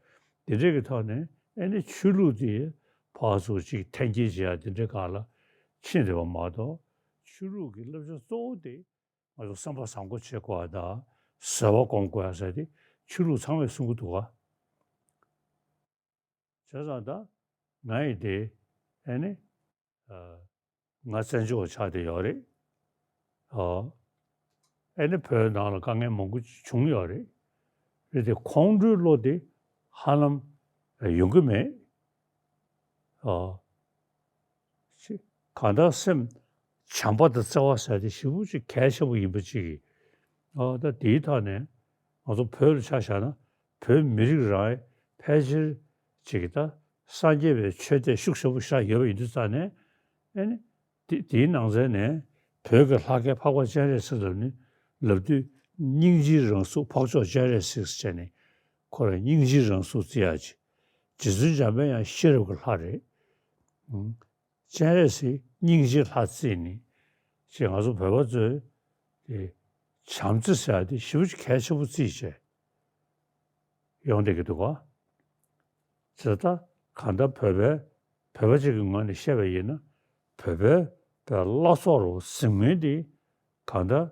དེ་འདྲས་ཀྱི་ཐོག་ནས་ཨེ་ནི་ཆོས་ལུགས་དེ་ཕར་ཚུར་ཅིག་འཐེན་འཁྱེར་བྱེད་ཡ་དེ་འདྲས་སྒང་ལ་ཕྱིན་བསྡད་པ་མ་གཏོགས། ཆོས་ལུགས་ཀྱི་བསླབ་བྱ་གཙོ་བོ་དེ་ང་ཚོ་བསམ་པ་བཟང་པོ་བྱེད་དགོས་པ་དང་བཟོད་པ་སྒོམ་དགོས་ཡ་ཟེར་ཏེ་ཆོས་ལུགས་ཚང་མས་གསུང་གི་འདུག་ག་བྱས་ཙང་ད་ང་ཡི་དེ་ཨེ་ནི་ཨ་ང་བཙན་བྱོལ་བ་ཆགས་བསྡད་ཡོད་རེད། ཨ་ཨེ་ནི་བོད་ནང་ལ་དཀའ་ངལ་མང་པོ་བྱུང་ཡོད་རེད། རེད་དེ་ཁོང་ཁྲོའི་བློ་དེ་ཧ་ལམ་ཡོང་གི་མེད། ཨ་ཅི་གང་ལྟར་སེམས་བྱམས་པ་དང་བརྩེ་བ་ཟེར་དེ་ཞེ་པོ་ཅིག་གལ་ཆེན་པོ་ཡིན་པ་ཅིག་གིས། ཨ་ད་དེའི་ཐོག་ནས་ང་ཚོ་བོད་ལ་ཆ་བཞག་ན་བོད་མི་རིགས་རང་ཕལ་ཆེར་ཅིག་གིས་ད་སངས་རྒྱས་པའི་ཆོས་དད་ཤུགས་ཆེན་པོ་ཞིག་ཡོད་པ་ཡིན་དུས་ཙང་ནས། ཨེ་ནི་དེ་དེའི་ནང་ཚན་ནས་བོད་ཀྱི་ལྷ་སྐལ་འཕགས་པ་སྤྱན་རས་གཟིགས་ལབ་ནི་ལབ་དུས་སྙིང་རྗེའི་རང་གཟུགས་འཕགས་མཆོག་སྤྱན་རས་གཟིགས་ཟེར་ནས་ཁོ་རང་སྙིང་རྗེའི་རང་གཟུགས་བརྩི་ཡ་ཅིག་རྗེ་བཙུན་འཇམ་དཔལ་དབྱངས་ཤེས་རབ་ཀྱི་ལྷ་རེད། ཨང་། སྤྱན་རས་གཟིགས་སྙིང་རྗེའི་ལྷ་བརྩིས་ནས་ཅེས་ང་ཚོ་བོད་པ་ཚོས་དེ་བྱམས་བརྩེ་ཟེར་ཡ་དེ་ཞེ་པོ་ཅིག་གལ་ཆེན་པོ་བརྩིས་བྱས་ཡོང་བསྡད་ཀྱི་འདུག་ག་བྱས་ཙང་གང་ལྟར་བོད་པའི་བོད་པ་ཅིག་གི་ངོས་ནས་བཤད་པ་ཡིན་ན། བོད་པའི་བོད་བླ་སྲོག་རུ་ཟིན་མཁན་དེ་གང་ལྟར་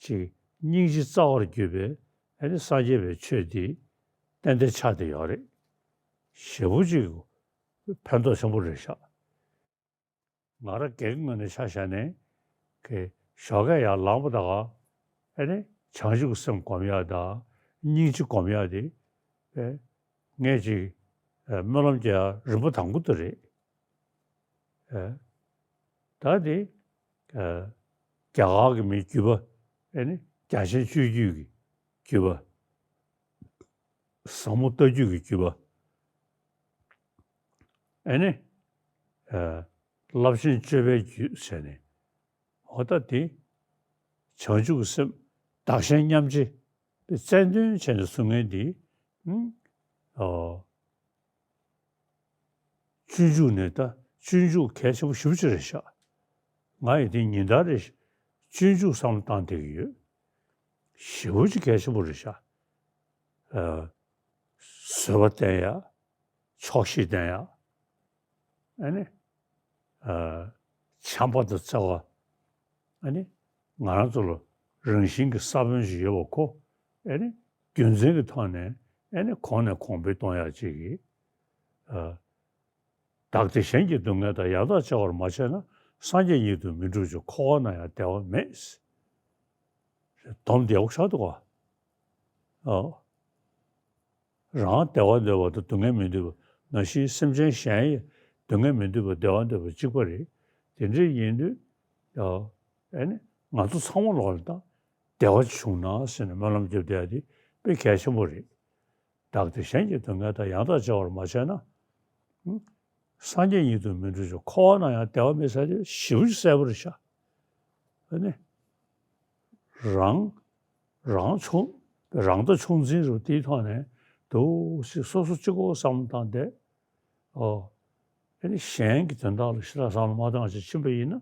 ཅིག་སྙིང་རྗེ་རྩ་བར་གྱུར་པའི་ཨ་ནི་སངས་རྒྱས་པའི་ཆོས་དེ་ཏན་ཏན་ཆགས་བསྡད་ཡོད་རེད། ཞེ་པོ་ཅིག་ཕན་ཐོགས་ཆེན་པོ་རེད་ཤག་ང་རང་སྒེར་གྱི་ངོས་ནས་ཆ་བཞག་ནས་ཀྱི་ཞོགས་ཀས་ཡར་ལངས་པ་དང་ཨ་ནི་བྱང་ཆུབ་ཀྱི་སེམས་སྒོམ་ཡག་དང་སྙིང་རྗེ་སྒོམ་ཡག་དེ་ཨེ་ངས་ཅིག་ཨེ་སྨོན་ལམ་རྒྱག་ཡག་རིམ་པ་དང་པོ་དེ་རེད། ཨེ་ད་དེ་ཨེ་རྒྱ་གར་གྱི་མི་བརྒྱུད་པ་ཨེ་ནི་རྒྱ་ཆེན་སྤྱོད་བརྒྱུད་ཀྱི་བརྒྱུད་པ། ཟབ་མོ་ལྟ་བརྒྱུད་ཀྱི་བརྒྱུད་པ། ཨེ་ནི། ཨ་རླབས་ཆེན་སྤྱོད་པའི་རྒྱུད་ཟེར་ནས། འོ་ད་དེ། བྱང་ཆུབ་ཀྱི་སེམས་བདག་གཞན་མཉམ་བརྗེ་དེ་རྩལ་འདོན་བྱས་ནས་གསུང་མཁན་འདི། ཨུམ། ཨོ། སྤྱོད་འཇུག་ནས་ད་སྤྱོད་འཇུག་གལ་ཆེན་པོ་ཞེ་པོ་ཅིག་རེད་ཤག་ང་ཡི་དེ་ཉིན་ལྟར་རེ་སྤྱོད་འཇུག་བསམ་བློ་བཏང་བསྡད་ཀྱི་ཡོད། ཞེ་པོ་ཅིག་གལ་ཆེན་པོ་རེད་ཤག་ཨ། བཟོད་པ་བསྟེན་ཡ། ཆོག་ཤེས་བསྟེན་ཡ། ཨ་ནི། ཨ། བྱམས་པ་དང་བརྩེ་བ། ཨ་ནི། ང་རང་ཚོ་ལ་རང་བཞིན་གྱི་ས་བོན་ཞིག་ཡོད་པ་ཁོ། ཨ་ནི། རྒྱུ་མཚན་གྱི་ཐོག་ནས་ཨ་ནི་གོང་ནས་གོང་འཕེལ་གཏོང་ཡ་ཅིག་གིས། ཨ། བདག་བདེ་གཞན་གྱི་སྡུག་བསྔལ་དང་ཡང་དག་བྱ་བར་མ་བྱས་ན། སངས་རྒྱས་ཉིད་དུ་མི་འགྲུབ་ཅིང་། འཁོར་བ་ན་ཡང་བདེ་བ་མེད། སྡོམ་བདེ་བོ་ཆགས་འདུག་ག་ཨོ། རང་བདེ་བ་འདོད་པ་དང་སྡུག་བསྔལ་མི་འདོད་པ་ནང་བཞིན། སེམས་ཅན་གཞན་ཡང་སྡུག་བསྔལ་མི་འདོད་པ་བདེ་བ་འདོད་པ་གཅིག་པ་རེད། དེ་འདྲ་ཡིན་དུས། ཨོ། ཨེ་ནི་ང་ཚོ་ཚང་མ་ལོག་ལ་ད་བདེ་བ་བྱུང་ན་ཟེར་ནས་སྨོན་ལམ་རྒྱབ་བསྡད་ཡ་དེ་དཔེ་གལ་ཆེན་པོ་རེད། བདག་བདེ་གཞན་གྱི་སྡུག་བསྔལ་དང་ཡང་དག་བྱ་བར་མ་བྱས་ན། སངས་རྒྱས་ཉིད་དུ་མི་འགྲུབ་ཅིང་། འཁོར་བ་ན་ཡང་བདེ་བ་མེད་ཟེར་དེ་ཞེ་པོ་ཅིག་གསལ་པོ་རེད་ཤག་ཨ་ནི། རང་རང་ཆུང་རང་ལྟ་ཆུང་འཛིན་རུ་དེའི་ཐོག་ནས་འདུག་སེ་སོ་སོ་གཅིག་པོ་བསམ་བློ་བཏང་བསྡད། ཨོ། ཨ་ནི་གཞན་གྱི་དོན་དག་ལ་ཞེ་དྲག་བསམ་བློ་མ་བཏང་བྱས་ཕྱིན་པ་ཡིན་ན།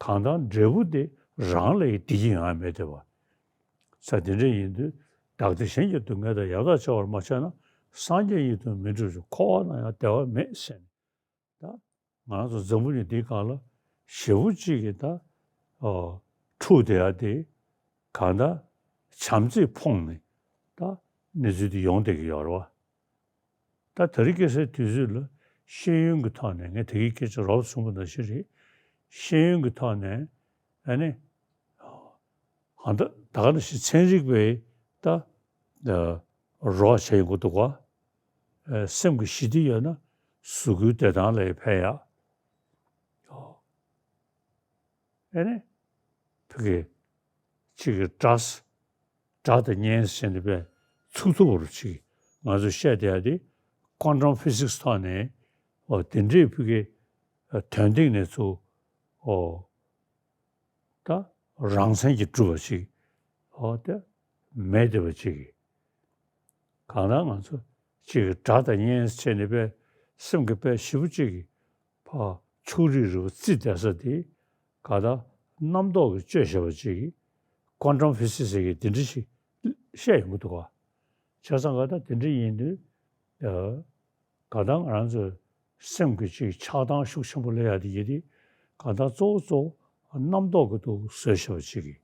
གང་ལྟར་འབྲས་བུ་དེ་རང་ལ་ཡི་བདེ་སྐྱིད་ཡོང་ཡ་མེད་བསྡད་པ། ས་དེ་འདྲ་ཡིན་དུས། བདག་བདེ་གཞན་གྱི་སྡུག་བསྔལ་དང་ཡང་དག་བྱ་བར་མ་བྱས་ན། སངས་རྒྱས་ཉིད་དུ་མི་འགྲུབ་ཅིང་། འཁོར་བ་ན་ཡང་བདེ་བ་མེད་ཟེར་ནས། ད་ང་ཚོ་འཛམ་བུ་གླིང་འདིའི་སྒང་ལ་ཞེ་པོ་ཅིག་གིས་ད་ཨོ་འཁྲུག་བསྡད་ཡ་དེ་གང་ལྟར་བྱམས་བརྩེས་ཕོངས་ནས་ད་གནས་ཚུལ་དེ་ཡོང་བསྡད་ཀྱི་ཡོད་རེད་བ། ད་དེ་རིང་ཁ་སང་དུས་ཚོད་ལ་ཤེས་ཡོན་གྱི་ཐོག་ནས། ངས་དེ་གའི་སྐད་ཆ་རོབ་གསུངས་པ་ནང་བཞིན་རེད། ཤེས་ཡོན་གྱི་ཐོག་ནས་ཨ་ནི། ཨ་ད་ད་ག་ནང་བཞིན་ཚན་རིག་པས་ད་རོགས་བྱས་ཡོང་གི་འདུག་ག་ཨ་སེམས་ཀྱི་ཞི་བདེ་ཡོད་ན་གཟུགས་པོའི་བདེ་ཐང་ལ་ཕན་ཡ། ཨ་ནི། ཕ་གི་གཅིག་གི་སྒྲ་སྒྲ་དང་བརྙན་ཟེར་ནས་པས་ཚུགས་ཐུབ་པ་རུ་ཅིག་ང་ཚོས་བཤད་བསྡད་ཡ་དེ་ཀོན་ཊམ་ཕི་སིག་སི་ཐོག་ནས། ཨོ་དེ་འདྲའི་ཕ་གི་དོན་སྟེང་ནས་ཚུར། ཨོ་ད་རང་མཚན་གྱིས་གྲུབ་པ་ཅིག་ཨོ་དེ་མེད་བསྡད་པ་ཅིག་གང་ལྟར་ང་ཚོ་གཅིག་གི་སྒྲ་དང་བརྙན་བྱས་ནས་པས་སེམས་ཀྱི་དཔེ་ཞེ་པོ་ཅིག་གི་ཕར་ཕྱོགས་རིས་རིས་པ་རྩིས་བསྡད་ས་དེ་ག་ད་རྣམ་རྟོག་གིས་བཅོས་བཞག་པ་ཅིག་གི་ཀོན་ཊམ་ཕི་སིག་སི་ཟེར་གི་དེ་འདྲ་ཞིག་བཤད་ཡོང་གི་འདུག་ག་བྱས་ཙང་ག་ད་དེ་འདྲ་ཡིན་དུས་ ཨ་གང་ལྟར་ང་རང་ཚོའི་སེམས་ཀྱི་ཅིག་ཆགས་སྡང་ཤུགས་ཆེན་པོ་སླེབས་ཡ་དེ་ཡིན་དེ། གང་ལྟར་གཙོ་བོ་གཙོ་བོ་རྣམ་རྟོག་གི་འདུག་བཟོས་བཞག་པ་ཅིག་གིས།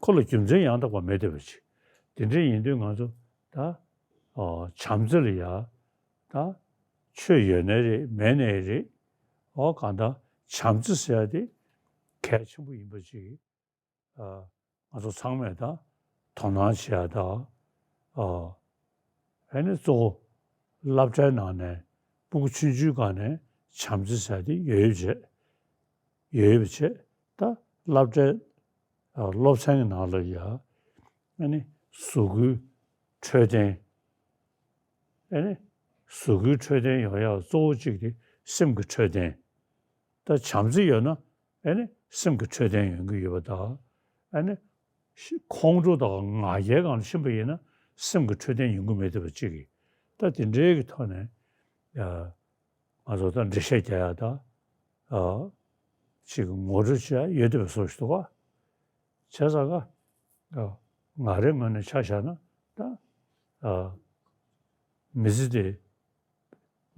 ཁོ་ལ་རྒྱུ་མཚན་ཡང་དག་པ་མེད་བསྡད་པ་ཅིག། དེ་འདྲ་ཡིན་དུས་ང་ཚོ་ད་ཨ་བྱམས་བརྩེ་ལ་ཡ་ད་ཆོས་ཡོད་ནའི་རེད་མེད་ནའི་རེད། འོ་གང་ལྟར་བྱམས་བརྩེ་ཟེར་ཡ་དེ་གལ་ཆེན་པོ་ཡིན་པ་ཅིག་ཨ་ང་ཚོ་ཚང་མས་ད་དོ་སྣང་བྱེད་ཡ་ད། ཨ་ཨ་ནི་གཙོ་བོ་སློབ་གྲྭའི་ནང་ནས་སྤུ་གུ་ཆུང་ཆུང་སྒང་ནས་བྱམས་བརྩེ་ཟེར་ཡ་དེ་ཡོད་ཡོད་བྱས། ཡོད་པ་བྱས། ད་སློབ་གྲྭའི་ཨ་སློབ་ཚན་གྱི་ནང་ལ་ཡ་ཨ་ནི་གཟུགས་པོའི་འཕྲོད་བསྟེན། ཨ་ནི་གཟུགས་པོའི་འཕྲོད་བསྟེན་ཡོང་ཡག་གཙོ་བོ་གཅིག་དེ་སེམས་ཀྱི་འཕྲོད་བསྟེན། ད་བྱམས་བརྩེ་ཡོད་ན་ཨ་ནི་སེམས་ཀྱི་འཕྲོད་བསྟེན་ཡོང་གི་ཡོད་པ་དང་། ཨ་ནི་ཤི་ཁོང་ཁྲོ་དང་ང་རྒྱལ་སྒང་ལ་ཕྱིན་པ་ཡིན་ན་སེམས་ཀྱི་འཕྲོད་བསྟེན་ཡོང་གི་མེད་བསྡད་པ་གཅིག་གིས། ད་དེ་འདྲའི་གི་ཐོག་ནས་ཨ་ང་ཚོ་ད་འགྲེལ་བཤད་རྒྱག་ཡ་ད་ཨ་ཅིག་ངོ་སྤྲོད་བྱེད་ཡ་ཡོད་བསྡད་པའི་བཟོ་ཞིག་འདུག་ག། བྱས་ཙང་ཀ་ཨ་ང་རའི་ངོས་ནས་ཆ་བཞག་ན་ད་ཨ་མི་ཚེ་དེ་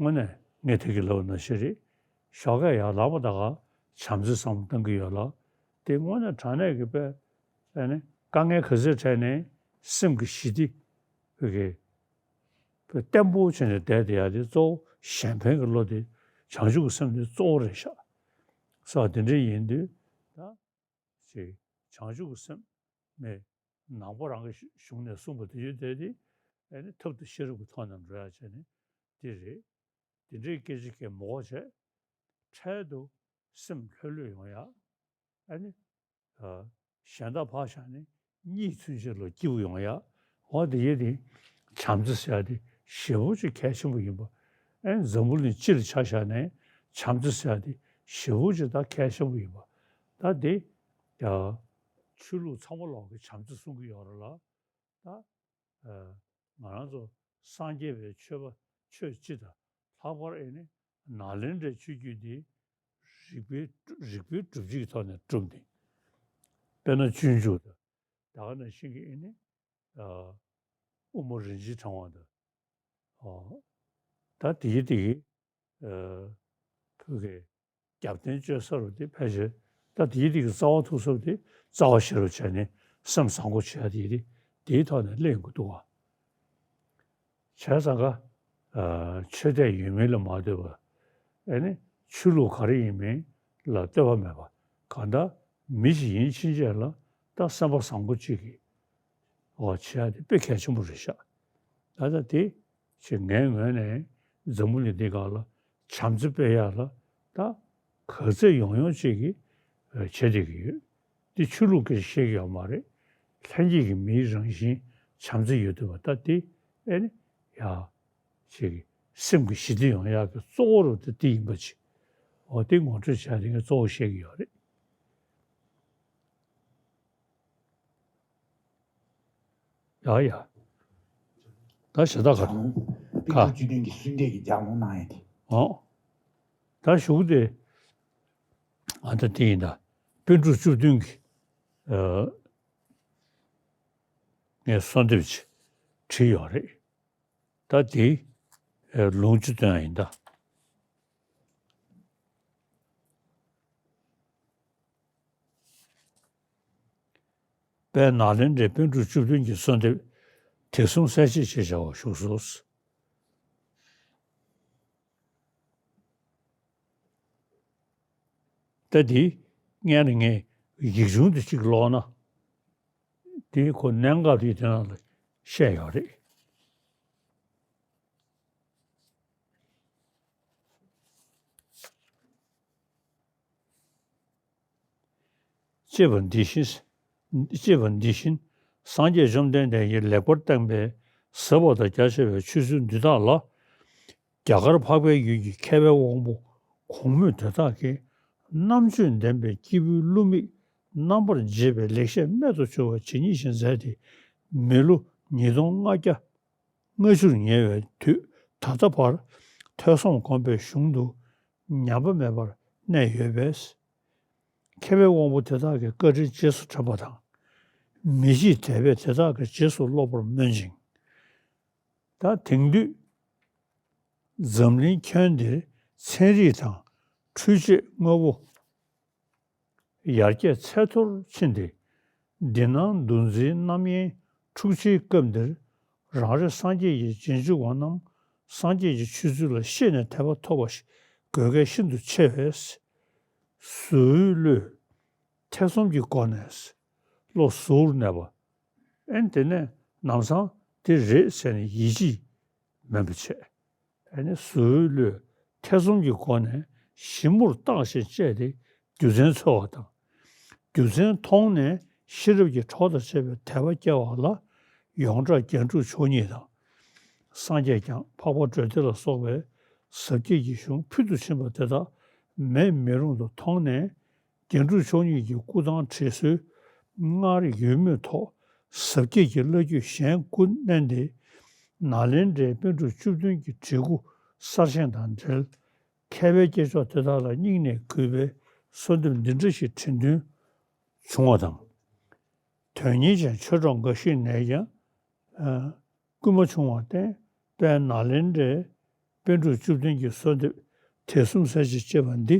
དངོས་གནས་ངས་དེ་གི་ལབ་ནང་བཞིན་རེད། ཞོགས་ཀས་ཡར་ལངས་པ་ད་ག་བྱམས་བརྩེ་བསམ་བློ་གཏོང་གི་ཡོད་ལ། དེ་དངོས་གནས་དྲང་གནས་ཀྱི་དཔེ་ཨ་ནི་དཀའ་ངལ་ག་ཚོད་འཕྲད་ནའི་སེམས་ཀྱི་ཞི་བདེ་བོད་ཀྱི་དཔེ་བརྟན་པོ་བྱས་ནས་བསྡད་བསྡད་ཡ་དེ་གཙོ་བོ་གཞན་ཕན་གྱི་བློ་དེ་བྱང་ཆུབ་ཀྱི་སེམས་དེ་གཙོ་བོ་རེད་ཤག་ཟེར་བ་དེ་འདྲ་ཡིན་དུས་ད། ཅེས་བྱང་ཆུབ་ཀྱི་སེམས་མེད། ནང་པ་རང་གི་གཞུང་ནས་གསུངས་པ་དེ་ཡོད་དེ་དེ་ཨ་ནི་ཐབས་དང་ཤེས་རབ་ཀྱི་ཐོག་ནས་འགྲོ་ཡ་བྱས་ནས་དེ་རེད། དེ་འདྲའི་སྐད་ཆ་སྐད་མོ་བ་བྱས། འཕྲལ་དུ་སེམས་ལྷོད་ལྷོད་ཡོང་ཡ། ཨ་ནི་ཨ་གཞན་དག་ཕར་བཞག་ནས་གཉིད་ཚུན་ཆད་ལ་སྐྱིད་པོ་ཡོང་ཡ། འོ་དེ་ཡེ་དེ་བྱམས་བརྩེ་ཟེར་ཡ་དེ་ཞེ་པོ་ཅིག་གལ་ཆེན་པོ་ཡིན་པ། ཨེ་འཛམ་བུ་གླིང་སྤྱི་ལ་ཆ་བཞག་ནས་བྱམས་བརྩེ་ཟེར་ཡ་དེ་ཞེ་པོ་ཅིག་ད་གལ་ཆེན་པོ་ཡིན་པ། ད་དེ་ཡ་ཆོས་ལུགས་ཚང་མ་ལོག་གི་བྱམས་བརྩེ་གསུང་གི་ཡོད་རེད་ལ། ད་ཨ་ང་རང་ཚོ་སངས་རྒྱས་པའི་ཆོས་པ་ཆོས་སྤྱི་དང་ལྷག་པར་ཨེ་ནི་ནཱ་ལེནྡྲའི་ཆོས་བརྒྱུད་འདི་རིག་པའི་རིག་པའི་སྒྲུབ་བྱེད་ཀྱི་ཐོག་ནས་བསྒྲུབས་ནས། དཔེར་ན་སྤྱོད་འཇུག་དང་། ད་ག་ནང་བཞིན་གྱི་ཨེ་ནི་ཨ་དབུ་མ་རིན་ཆེན་ཕྲེང་བ་དང་། ཨ་ད་དེ་གི་དེ་གི་ཨ་བོད་ཀྱི་རྒྱབ་རྟེན་བཅོལ་ས་རུ་དེ་ཕལ་ཆེར་ད་དེ་གི་དེ་གི་རྩ་བ་ཐུག་ས་རུ་དེ་རྩ་བ་ཤེས་རབ་བྱས་ནས་སེམས་བཟང་པོ་བྱས་དེ་དེ་དེའི་ཐོག་ནས་གླེང་དགོས་འདུག་བ། བྱས་ཙང་ཀ་ཨ་ཆོས་དད་ཡོད་མེད་ལ་མ་ལྟོས་པར་ཨེ་ནི་ཆོས་ལུགས་ག་རེ་ཡིན་མིན་ལ་ལྟོས་པ་མེད་པ། གང་ལྟར་མི་ཞིག་ཡིན་ཕྱིན་ཆད་ལ་ད་སེམས་པ་བཟང་པོ་གཅིག་གིས་འོ་བྱེད་ཡ་དེ་དཔེ་གལ་ཆེན་པོ་རེད་ཤག། ད་ལྟ་དེ་ཅིག་ངའི་ངོས་ནས་འཛམ་བུ་གླིང་འདི་སྒང་ལ་བྱམས་བརྩེ་སྤེལ་ཡ་ལ་ད་ག་ཚོད་ཡོང་ཡོང་ཅིག་གིས་བྱེད་བསྡད་ཀྱི་ཡོད། འདི་ཆོས་ལུགས་སྐད་ཆ་བཤད་ཀྱི་ཡོད་མ་རེད། ལྷན་སྐྱེས་ཀྱི་མིའི་རང་བཞིན་བྱམས་བརྩེ་ཡོད་འདུག་བ། ད་དེ་ཨེ་ནི་ཡ་ཅིག་སེམས་ཀྱི་ཞི་བདེ་ཡོང་ཡག་གི་གཙོ་བོ་རུ་དེ་དེ་ཡིན་པ་ཅིག། འོ་དེ་ངོ་སྤྲོད་བྱ་དེ་ངས་གཙོ་བོ་བཤད་ཀྱི་ཡོད་རེད། ཡ་ཡ། ད་ཞེ་དྲག་ག་པུས་མོ་ཁ་བཅུ་བདུན་གྱི་གསོལ་འདེབས་ཀྱི་ལྗགས་ལུང་གནང་ཡ་དེ། ཨོ། ད་གཞུག་དེ་ཨ་ད་དེ་ཡིན་ད། པཎ་གྲུབ་བཅུ་བདུན་གྱི་ཨ་ངས་གསོལ་འདེབས་ཅིག་བྲིས་ཡོད་རེད། ད་དེ་ཨ་ལུང་བཅུ་སྟོན་ཡ་ཡིན་ད། དཔལ་ནཱ་ལེནྡྲའི་པཎ་གྲུབ་བཅུ་བདུན་གྱི་གསོལ་འདེབས་དེ་གསུམ་གསལ་བཤད་ཅེས་བྱ་བ་བཞུགས་སོ། ད་འདི་སྔོན་ནས་ངས་ཡིག་ཆུང་དེ་གཅིག་ཀློག་ན། དེ་ཁོ་གནད་འགག་དེ་དེ་ནང་ལ་བཤད་ཡོད་རེད། ཅེས་པ་འདི་བཞིན། ཅེས་པ་འདི་བཞིན་སངས་རྒྱས་བཅོམ་ལྡན་འདས་ཀྱིས་ལེགས་པར་བསྟན་པའི་ཟབ་པ་དང་རྒྱ་ཆེ་བའི་ཆོས་ཚུལ་འདི་དག་ལ། རྒྱ་གར་འཕགས་པའི་ཡུལ་གྱི་མཁས་པའི་དབང་པོ་གོང་སྨོས་དེ་དག་གིས་རྣམ་དཔྱོད་ལྡན་པའི་སྐྱེས་བུའི་བསླུ་མེད་རྣམ་པར་འབྱེད་པའི་ལེགས་བཤད་རྨད་དུ་བྱུང་བ་ཇི་སྙེད་ཅིག་མཛད་དེ། མི་ལོ་ཉིས་སྟོང་ལྔ་བརྒྱ་ལྔ་བཅུར་ཉེ་བའི་དུས་ད་ལྟ་བར་ཐོས་བསམ་སྒོམ་པའི་གཞུང་དུ་ཉམས་པ་མེད་པར་གནས་ཡོད་པས། མཁས་པའི་དབང་པོ་དེ་དག་གི་བཀའ་དྲིན་རྗེས་སུ་དྲན་པ་དང་། མི་ཕྱེད་དད་པས་དེ་དག་གི་རྗེས་སུ་སློབ་པར་སྨོན་ཅིང་། ད་དེང་དུས་ འཛམ་གླིང་ཁྱོན་འདིར་ཚན་རིག་དང་འཕྲུལ་ཆས་དངོས་པོ་ཡར་རྒྱས་ཚད་མཐོར་ཕྱིན་ཏེ། འདི་སྣང་འདུ་འཛིའི་རྣམ་གཡེང་འཁྲུག་ཆེའི་སྐབས་འདིར། རང་རེ་སངས་རྒྱས་ཀྱི་རྗེས་འཇུག་པ་རྣམས་སངས་རྒྱས་ཀྱི་ཆོས་ཚུལ་ལ་ཤེས་ནས་དད་པ་ཐོབ་པ་ཞིག་དགོས་གལ་ཤིན་ཏུ་ཆེ་བས། གཟུ་བོའི་བློས་ཐེ་ཚོམ་གྱི་སྒོ་ནས། བློ་གཟུར་གནས་པ། ཨེ་དེ་ནས་ལམ་སང་དེ་རེད་ཟེར་ནས་ཡིད་ཆེས་མེད་པ་བྱས། ཨེ་ནི་གཟུ་བོའི་བློས་ཐེ་ཚོམ་གྱི་སྒོ་ནས་ཞིབ་མོར་བརྟག་ཅིང་དཔྱད་དེ་རྒྱུ་མཚན་འཚོལ་བ་དང་། རྒྱུ་མཚན་མཐོང་ནས་ཤེས་རབ་ཀྱི་གྲོགས་དང་བཅས་པའི་དད་པ་སྐྱེ་བ་ལ་ཡོངས་གྲགས་རྒྱན་དྲུག་མཆོག་གཉིས་དང་། སངས་རྒྱས་ཀྱང་འཕགས་པ་འགྲོ་འདི་ལ་སོགས་པའི་ཟབ་རྒྱས་ཀྱི་གཞུང་ཕུལ་དུ་ཕྱིན་པ་དེ་དག་མེད་མི་རུང་དུ་མཐོང་ནས། རྒྱན་དྲུག་མཆོག་གཉིས་ཀྱི་སྐུ་ཐང་བྲིས་སྲོལ་སྔར་ཡོད་མུས་ཐོག་ཟབ་རྒྱས་ཀྱི་བླ་བརྒྱུད་གཞན་དགུ་བསྣན་ཏེ། ནཱ་ལེནྡྲའི་པཎ་གྲུབ་བཅུ་བདུན་གྱི་བྲིས་སྐུ་གསར་བཞེངས་དང་འབྲེལ། མཁས་པའི་སྐྱེས་མཆོག་དེ་དག་ལ་སྙིང་ནས་གུས་པའི་གསོལ་འདེབས་འདི་འདྲ་ཞིག་འབྲི་འདུན་བྱུང་བ་དང་། དོན་གཉེར་ཅན་ཆོས་གྲོགས་འགའ་ཞིག་ནས་ཀྱང་། ཨ། སྐུལ་མ་བྱུང་བར་བརྟེན། དཔལ་ནཱ་ལེནྡྲའི་པཎ་གྲུབ་བཅུ་བདུན་གྱི་གསོལ་འདེབས་དེ་གསུམ་གསལ་བྱེད་ཅེས་པ་འདི་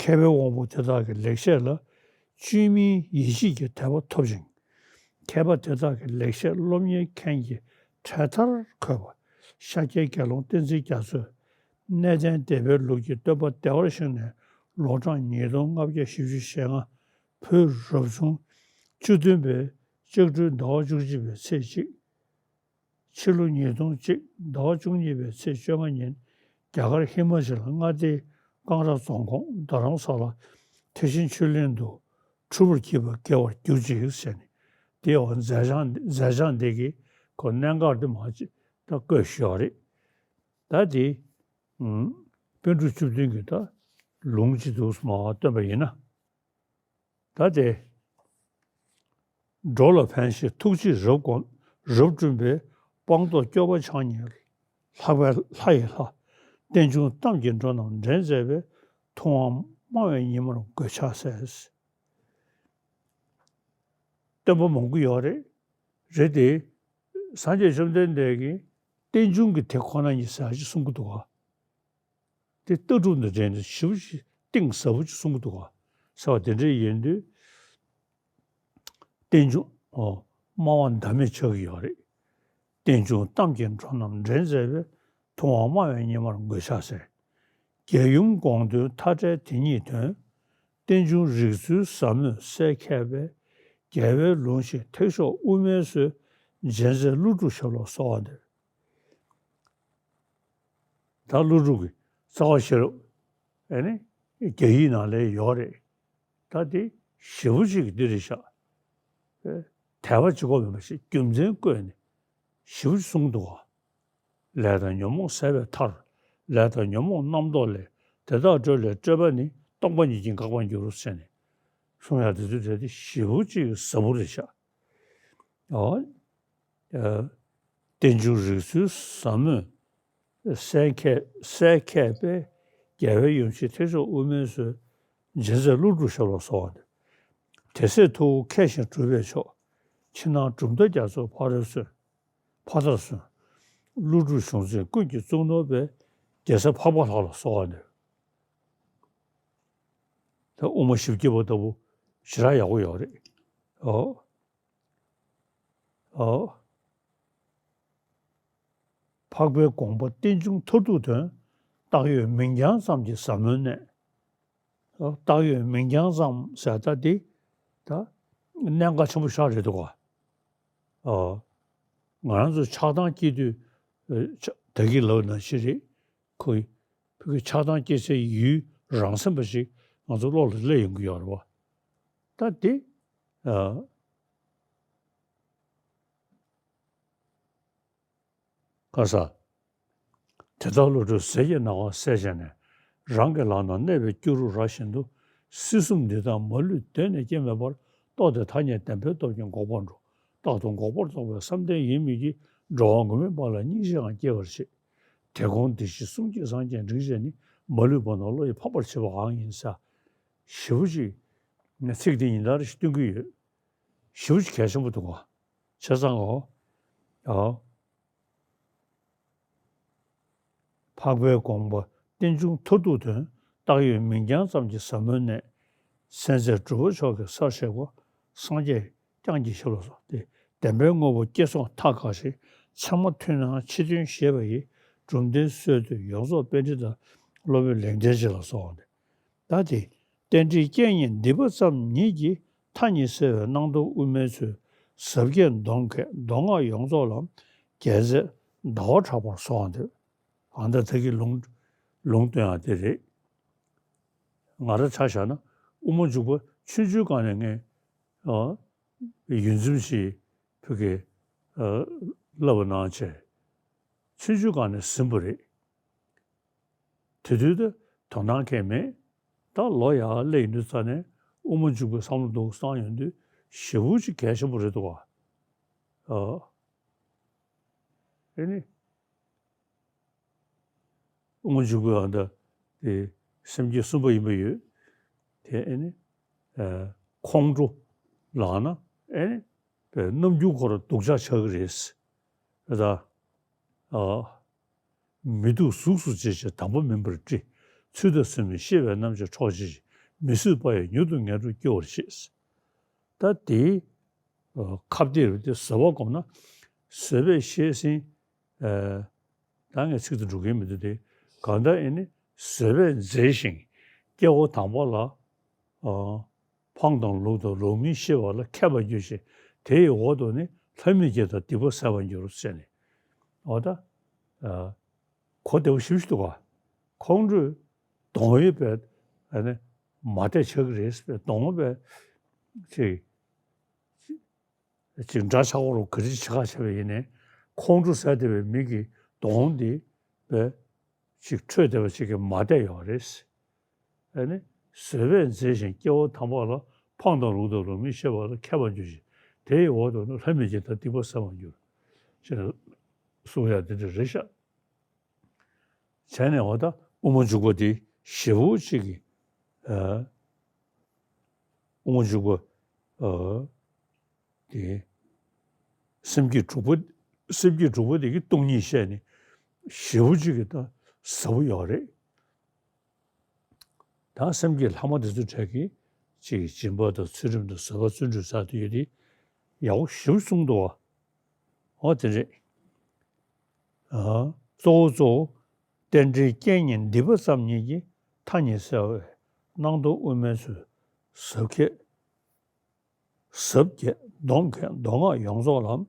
མཁས་པའི་དབང་པོ་དེ་དག་གི་ལེགས་བཤད་ལ་བཅོས་མིན་ཡིད་ཆེས་ཀྱི་དད་པ་ཐོབ་ཅིང་། མཁས་པ་དེ་དག་གི་ལེགས་བཤད་སློབ་གཉེར་མཁན་གྱི་གྲལ་མཐར་འཁོད་པ་ཤཱཀྱའི་དགེ་སློང་བསྟན་འཛིན་རྒྱ་མཚོས་གནས་བརྟན་སྡེ་པའི་ལུགས་ཀྱི་སྟོན་པ་བདེ་བར་གཤེགས་ནས་ལོ་གྲངས་ཉིས་སྟོང་ལྔ་བརྒྱ་བཞི་བཅུ་ཞེ་ལྔ། བོད་རབ་བྱུང་བཅུ་བདུན་པའི་ལྕགས་སྦྲུལ་ཟླ་བ་བཅུ་གཅིག་པའི་ཚེས་གཅིག། ཕྱི་ལོ་ཉིས་སྟོང་གཅིག་ཟླ་བ་བཅུ་གཉིས་པའི་ཚེས་བཅོ་ལྔ་ཉིན་རྒྱ་གར་ཧི་མ་ཅལ་མངའ་སྡེའི་ཀང་ར་རྫོང་ཁོངས་རྡ་རམ་ས་ལ་ཐེག་ཆེན་ཆོས་གླིང་དུ་འཁྲུལ་པར་བགྱིས་པ་དགེ་བར་གྱུར་ཅིག་ཟེར་ནས། དེའི་འོག་མཛད་བྱང་མཛད་བྱང་འདི་གི་ཁོ་གནད་འགག་འདི་མ་ཅིག་ད་བཀོད་ཞུས་པ་རེད། ད་དེ་ཨུམ། པཎ་གྲུབ་བཅུ་བདུན་གྱི་ད་ལུང་ཅིག་འདུག་སེ་མར་བཏོན་པ་ཡིན་ན། ད་དེ། འགྲོ་ལ་ཕན་ཕྱིར་ཐུགས་རྗེས་རབ་བསྒོམས་རབ་བསྐྲུན་པའི། སྤངས་རྟོགས་སྐྱོབ་པ་ཕྱག་གཉིས་ལྷག་པའི་ལྷ་ཡི་ལྷ། རྟེན་འབྱུང་གཏམ་གྱི་འགྲོ་རྣམས་འདྲེན་མཛད་པའི། ཐུབ་དབང་སྨྲ་བའི་ཉི་མར་མགོས་ཕྱག་འཚལ། སྟོན་པ་མང་པོ་ཡོད་རེད། རེད་དེ། སངས་རྒྱས་བཅོམ་ལྡན་འདས་ཀྱིས་རྟེན་འབྱུང་གི་དེ་ཁོ་ན་ཉིད་ཟེར་ཅིག་གསུང་གི་འདུག་ག། དེ་ལྟ་གྲུབ་དང་འབྲེལ་ནས་ཞིབ་ཅིག་གཏིང་ཟབ་པོ་ཅིག་གསུང་གི་འདུག་ག་ཟེར་བ་དེ་འདྲ་ཡིན་དུས། རྟེན་འབྱུང་། ཨོ། སྨྲ་བ་ཟླ་མེད་ཆགས་ཀྱི་ཡོད་རེད། རྟེན་འབྱུང་གཏམ་གྱི་འགྲོ་རྣམས་འདྲེན་མཛད་པའི། ཐུབ་དབང་སྨྲ་བའི་ཉི་མར་མགོས་ཕྱག་འཚལ། རྒྱལ་ཡུམ་དགོངས་དོན་མཐའ་བྲལ་དེ་ཉིད་དོན། རྟེན་འབྱུང་རིགས་ཚུལ་ཟབ་མོས་གསལ་མཁས་པའི། རྒྱལ་བའི་ལུང་བཞིན་ཐེག་མཆོག་དབུ་མའི་སྲོལ། འབྱེད་མཛད་ཀླུ་སྒྲུབ་ཞབས་ལ་གསོལ་བ་འདེབས། ད་ཀླུ་སྒྲུབ་ཀྱི་རྩ་བ་ཤེས་རབ། ཨེ་ནི། རྒྱ་ཡིག་ནང་ལ་ཡོད་རེད། ད་དེ་ཞེ་པོ་ཅིག་འདི་རེད་ཤག། དད་པ་གཅིག་པོ་མིན་པ་ཞིག་རྒྱུ་མཚན་བཀོད་ནས་ཞེ་པོ་ཅིག་གསུངས་འདུག་ག། ལས་དང་ཉོན་མོངས་ཟད་པའི་མཐར། ལས་དང་ཉོན་མོངས་རྣམ་རྟོག་ལས། དེ་དག་སྒྲོལ་བའི་སྤྲོས་པ་ནི། སྟོང་པ་ཉིད་ཀྱིས་འགག་པར་འགྱུར་ཟེར་ནས་གསུང་ཡག་དེ་ཚོ་དེ་དེ་ཞེ་པོ་ཅིག་ཟབ་པོ་རེད་ཤག། ཨོ། ཨ། རྟེན་འབྱུང་རིགས་ཚུལ་ཟབ་མོས་གསལ་མཁས་གསལ་མཁས་པའི། རྒྱལ་བའི་ཡུམ་ཆེན་ཐེག་མཆོག་དབུ་མའི་སྲོལ། འབྱེད་མཛད་ཀླུ་སྒྲུབ་ཞབས་ལ་གསོལ་བ་འདེབས། དེ་སྲས་ཐུ་བོ་མཁས་ཤིང་གྲུབ་པའི་མཆོག། ཕྱི་ནང་གྲུབ་མཐའ་རྒྱ་མཚོའི་ཕ་རོལ་སོན། ཕ་མཐར་སོན། ཀླུ་སྒྲུབ་གཞུང་ཆེན་ཀུན་གྱི་གཙུག་ནོར་བའི། རྒྱལ་སྲས་འཕགས་པ་ལྷ་ལ་གསོལ་བ་འདེབས། ད་དབུ་མ་བཞི་བརྒྱ་པ་ལྟ་བུ་ཞེ་དྲག་ཡག་པོ་ཡོད་རེད། ཨོ། ཨོ། འཕགས་པའི་དགོངས་པ་རྟེན་འབྱུང་མཐར་ཐུག་དོན། བཏགས་ཡོད་མིང་རྐྱང་ཙམ་གྱི་ཟབ་མོའི་གནད། ཨོ། བཏགས་ཡོད་མིང་རྐྱང་ཙམ་ཟེར་ད་འདི། ད་གནད་འགག་ཆེན་པོ་ཞིག་རེད་འདུག་ག། ཨོ། ང་རང་ཚོ་ཆགས་སྡང་སྐྱེ་དུས། ཨ། ཆ། ད་གིན་ལབ་ནང་བཞིན་རེད། ཁོ། ཕ་གི་ཆགས་སྡང་སྐྱེ་སའི་ཡུལ་རང་མཚན་པ་ཞིག་ང་ཚོ་བློ་ལ་སླེབས་ཡོང་གི་ཡོད་རེད་བ། ད་དེ། ཨ། ག་ས། དེ་དག་བློ་གྲོས་ཟིལ་གྱིས་གནང་བ་གསལ་བྱས་ནས། རང་གི་ལག་ན་གནས་པའི་སྐྱུ་རུ་ར་བཞིན་དུ། སྲིད་གསུམ་འདི་དག་མ་ལུས་གདོད་ནས་སྐྱེ་མེད་པར། རྟོགས་ཏེ་ཐ་སྙད་བདེན་པའི་སྟོབས་ཀྱིས་འགོག་པར་འགྲོ། རྟག་ཏུ་འགོག་པར་རྟོག་པའི་བསམ་གཏན་ཡིད་མི་བསྐྱོད། འགྲོ་བ་མགོན་མེད་པ་ལ་སྙིང་རྗེའང་སྐྱེ་བར་བྱེད། དེ་དགོངས་འདི་ཞེས་གསུངས་ཀྱི་སངས་རྒྱས་འབྲིང་རྗེ་ནི། མ་ལུས་བར་སྣང་བློ་ཡིས་འཕགས་པར་བྱེད་པའང་ཡིན་ཟེར། ཞེ་པོ་ཅིག་ནས་ཚིག་འདི་ཉིན་ལྟར་ཞིག་སྟོན་གྱི་ཡོད། ཞེ་པོ་ཅིག་གལ་ཆེན་པོ་འདུག་ག། བྱས་ཙང་འོ། ཨ། འཕགས་པའི་དགོངས་པ་རྟེན་འབྱུང་མཐར་ཐུག་དོན། བཏགས་ཡོད་མིང་རྐྱང་ཙམ་གྱི་ཟབ་མོའི་གནད། གསན་མཛད་གྲུབ་པ་མཆོག་གི་སར་གཤེགས་པ། སངས་རྒྱས་བསྐྱངས་ཀྱི་ཞབས་ལ་སོགས་ཏེ། བདེན་པའི་དངོས་པོ་སྐྱེ་སོང་མཐའ་བཀག་ཞིང་། ཚད་མ་མཐུན་སྣང་ཕྱི་དོན་ཤེས་པ་ཡིས། གྲུབ་མཐའི་སྲོལ་གཏོད་ཡོངས་རྫོགས་པཎྜི་ཏ། སློབ་དཔོན་ལེགས་ལྡན་འབྱེད་ལ་སོགས་ཏེ། ད་དེ་རྟེན་འབྲེལ་རྐྱེན་གཉིས་འདུས་པ་ཙམ་ཉིད་ཀྱིས། མཐའ་གཉིས་སེལ་བའི་སྣང་སྟོང་དབུ་མའི་ཚུལ། ཟབ་རྒྱས་སྡོམ་མཁས་མདོ་སྔགས་ཡོངས་རྫོགས་ལ། རྒྱལ་མཚན་ཟླ་བ་གྲགས་པར་གསོལ་བ་འདེབས། གང་ལྟར་དེ་གི་ལུང་ལུང་སྟོན་ཡག་དེ་རེད། ང་རང་ཆ་བཞག་ན་དབུ་མ་འཇུག་པ་ཆུང་ཆུང་སྒང་ནས་ངས་ཨ་ཡོད་ཚད་ཞིག་བོད་སྐད་ཨ་བསླབ་པ་གནང་བྱས་ཆུང་ཆུང་སྒང་ནས་ཟིན་པ་རེད། དེ་དུས་དེ་དོ་སྣང་གང་ཡང་མེད། ད་ལོ་ཡར་སླེབས་ཡོང་དུས་ཙ་ནས་དབུ་མ་འཇུག་པའི་བསམ་བློ་འདུག་བསམ་ཡོང་དུས་ཞེ་པོ་ཅིག་གལ་ཆེན་པོ་རེད་འདུག་ག་ཨ་ཨེ་ནི། དབུ་མ་འཇུག་པའི་ཨ་ད་དེ་སེམས་བསྐྱེད་གསུམ་པ་ཡིན་པ་ཡོད། དེ་ཨེ་ནི་ཨ་ཁོང་ཁྲོ་ལངས་ན་ཨེ་ནི་པའི་རྣམ་འགྱུར་ཁོ་རང་སྡུག་ཅག་ཆགས་ཀྱི་རེད། རེད་ད། ཨ། མི་སྡུག་གཟུགས་སུ་བྱེད་ཅིང་དམ་པ་མིན་པར་བཀྲི། ཚུལ་དང་ཟུར་མི་ཤེས་པའི་རྣམ་ཤེས་འཕྲོག་བྱེད་ཅིང་། མི་བཟོད་པ་ཡིས་མྱུར་དུ་ངན་འགྲོར་སྐྱེ་བར་བྱེད། ད་དེའི་ཨ་ཁ་གཏད་རུ་དེ་བཟོད་པ་སྒོམ་ན་བཟོད་པས་ཤེས་ཟིན། ཨ་ད་ངས་ཚིག་ཏུ་འགྲོ་གིན་མི་འདུག་སྟེ། གང་ལྟར་ཨེ་ནི་བཟོད་པས་མཛེས་ཤིང་སྐྱེ་བོ་དམ་པ་ལ། ཨ། ཕངས་དང་ལུགས་དང་ལུགས་མིན་ཤེས་པ་ལ་མཁས་པར་འགྱུར་ཞིང་། དེ་ཡི་འོག་ཏུ་ནི་ལྷ་མི་དགེ་དང་སྡིག་པ་སེལ་བར་འགྱུར་ཟེར་ནས། འོ་ད། ཨ། གོ་བདེ་བོ་ཞེ་པོ་ཞིག་འདུག་ག་ཁོང་ཁྲོས་གདོང་ཡོད་པའི་ཨ་ནི་མ་བདེ་ཆགས་ཀྱི་རེད་ཟེར་བའི་གདོང་པའི་ཅིག་ཅིག་འདྲ་ཆགས་པ་རུ་ག་རེ་བྱེད་ཁ་བྱས་པ་ཡིན་ནའི་ཁོང་ཁྲོ་ཟ་བདེ་བའི་མི་གི་གདོང་འདི་བའི་ཅིག་འཕྲོད་བདེ་བ་ཅིག་གི་མ་བསྡད་ཡོད་རེད། ཨ་ནི་བཟོད་པས་མཛེས་ཤིང་སྐྱེ་བོ་དམ་པ་ལ། ཕངས་དང་ལུགས་དང་ལུགས་མིན་ཤེས་པ་ལ་མཁས་པར་འགྱུར་ཞིང་། དེ་ཡི་འོག་ཏུ་ནི་ལྷ་མི་དགེ་དང་སྡིག་པ་སེལ་བར་འགྱུར། ཞེས་གསུང་ཡ་དེ་འདྲ་རེད་ཤག་བྱས་ནས་འོ་ད་དབུ་མ་འཇུག་པ་དེ་ཞེ་པོ་ཅིག་གི་ཨ་དབུ་མ་འཇུག་པ་ཨ་དེ་སེམས་བསྐྱེད་དྲུག་པ་སེམས་བསྐྱེད་དྲུག་པ་དེ་གི་སྟོང་ཉིད་བཤད་ནས་ཞེ་པོ་ཅིག་གི་ད་ཟབ་པོ་ཡོད་རེད། ད་སེམས་བསྐྱེད་ལྷག་མ་དེ་ཚོའི་གྲས་ཀྱི་ཅིག་སྦྱིན་པ་དང་ཚུལ་ཁྲིམས་དང་བཟོད་པ་བརྩོན་འགྲུས་ཟེར་དེ་ཡོད་དེ་ཡག་པོ་ཞེ་པོ་གསུངས་འདུག་བ། འོ་དེ་རེད། ཨ། གཙོ་བོ་གཙོ་བོ་རྟེན་འབྲེལ་རྐྱེན་གཉིས་འདུས་པ་ཙམ་ཉིད་ཀྱིས། མཐའ་གཉིས་སེལ་བའི་སྣང་སྟོང་དབུ་མའི་ཚུལ། ཟབ་རྒྱས་ཟབ་རྒྱས་སྡོམ་མཁས་མདོ་སྔགས་ཡོངས་རྫོགས་ལ།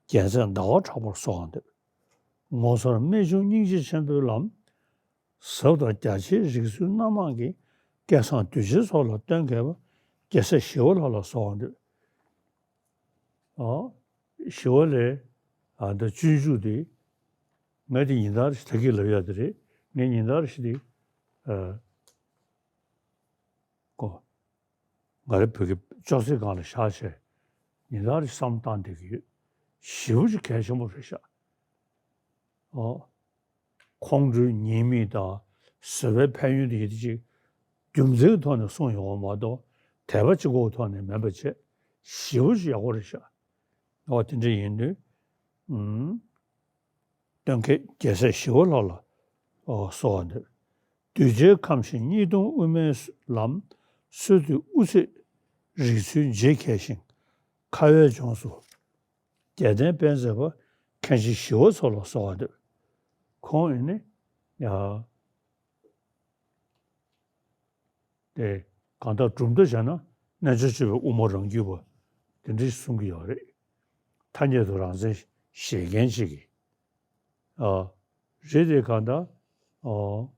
རྒྱལ་མཚན་ཟླ་བ་གྲགས་པར་གསོལ་བ་འདེབས། ངོ་མཚར་རྨད་བྱུང་སྙིང་རྗེ་ཆེན་པོའི་ལམ། ཟབ་དང་རྒྱ་ཆེའི་རིགས་ཚུལ་སྣ་མང་གི། སྐལ་བཟང་གདུལ་བྱའི་ཚོགས་ལ་སྟོན་མཁས་པ། རྒྱལ་སྲས་ཞི་བ་ལྷ་ལ་གསོལ་བ་འདེབས། ཨ། ཞི་བ་ལྷའི་ཨ་ད་སྤྱོད་འཇུག་དེ་ང་དེ་ཉིན་ལྟར་ཞིག་ད་གིན་ལབ་ཡ་དེ་རེད། ངས་ཉིན་ལྟར་ཞིག་དེ་ཨ་ཀོ་ང་རེ་བོད་ཀྱི་ཅོག་ཙེ་སྒང་ལ་བཞག་བྱས་ཉིན་ལྟར་ཞིག་བསམ་བཏང་བསྡད་ཀྱི་ཡོད། ཞེ་པོ་ཅིག་གལ་ཆེན་པོ་རེད་ཤག་ཨོ། ཁོང་ཁྲོའི་ཉེས་དམིགས་དང་བཟོད་པའི་ཕན་ཡོན་དེ་ཡིན་དེ་ཅིག་རྒྱུ་མཚན་གྱི་ཐོག་ནས་གསུངས་ཡོང་བ་མ་གཏོགས་དད་པ་གཅིག་པོའི་ཐོག་ནས་མིན་པ་བྱས་ཞེ་པོ་ཅིག་ཡག་པོ་རེད་ཤག་ཨོ་དེ་འདྲ་ཡིན་དུས་ཨུམ། སྟོན་མཁས་རྒྱལ་སྲས་ཞི་བ་ལྷ་ལ་ཨོ་གསོལ་བ་འདེབས། གདུལ་བྱའི་ཁམས་ཤིང་གཉིས་སྟོང་དབུ་མའི་ལམ། སྲོལ་གཏོད་དབུ་ཚད་རིགས་ཚུལ་རྗེ་མཁས་ཤིང་། ཁ་བའི་ལྗོངས་སུ་རྒྱལ་བསྟན་སྤེལ་མཛད་པ། མཁན་ཆེན་ཞི་བ་འཚོ་ལ་གསོལ་བ་འདེབས། ཁོང་ཡིན་ནི་ཡ། དེ་གང་ལྟར་གྲུབ་མཐའ་བྱས་ན་རྣལ་འབྱོར་སྤྱོད་པའི་དབུ་མ་རང་རྒྱུད་པ་དེ་འདྲ་གསུང་གི་ཡོད་རེད། ཐ་སྙད་དུ་རང་མཚན་བཞེད་མཁན་ཅིག་གིས། ཨ། རེད་དེ་གང་ལྟར། ཨོ།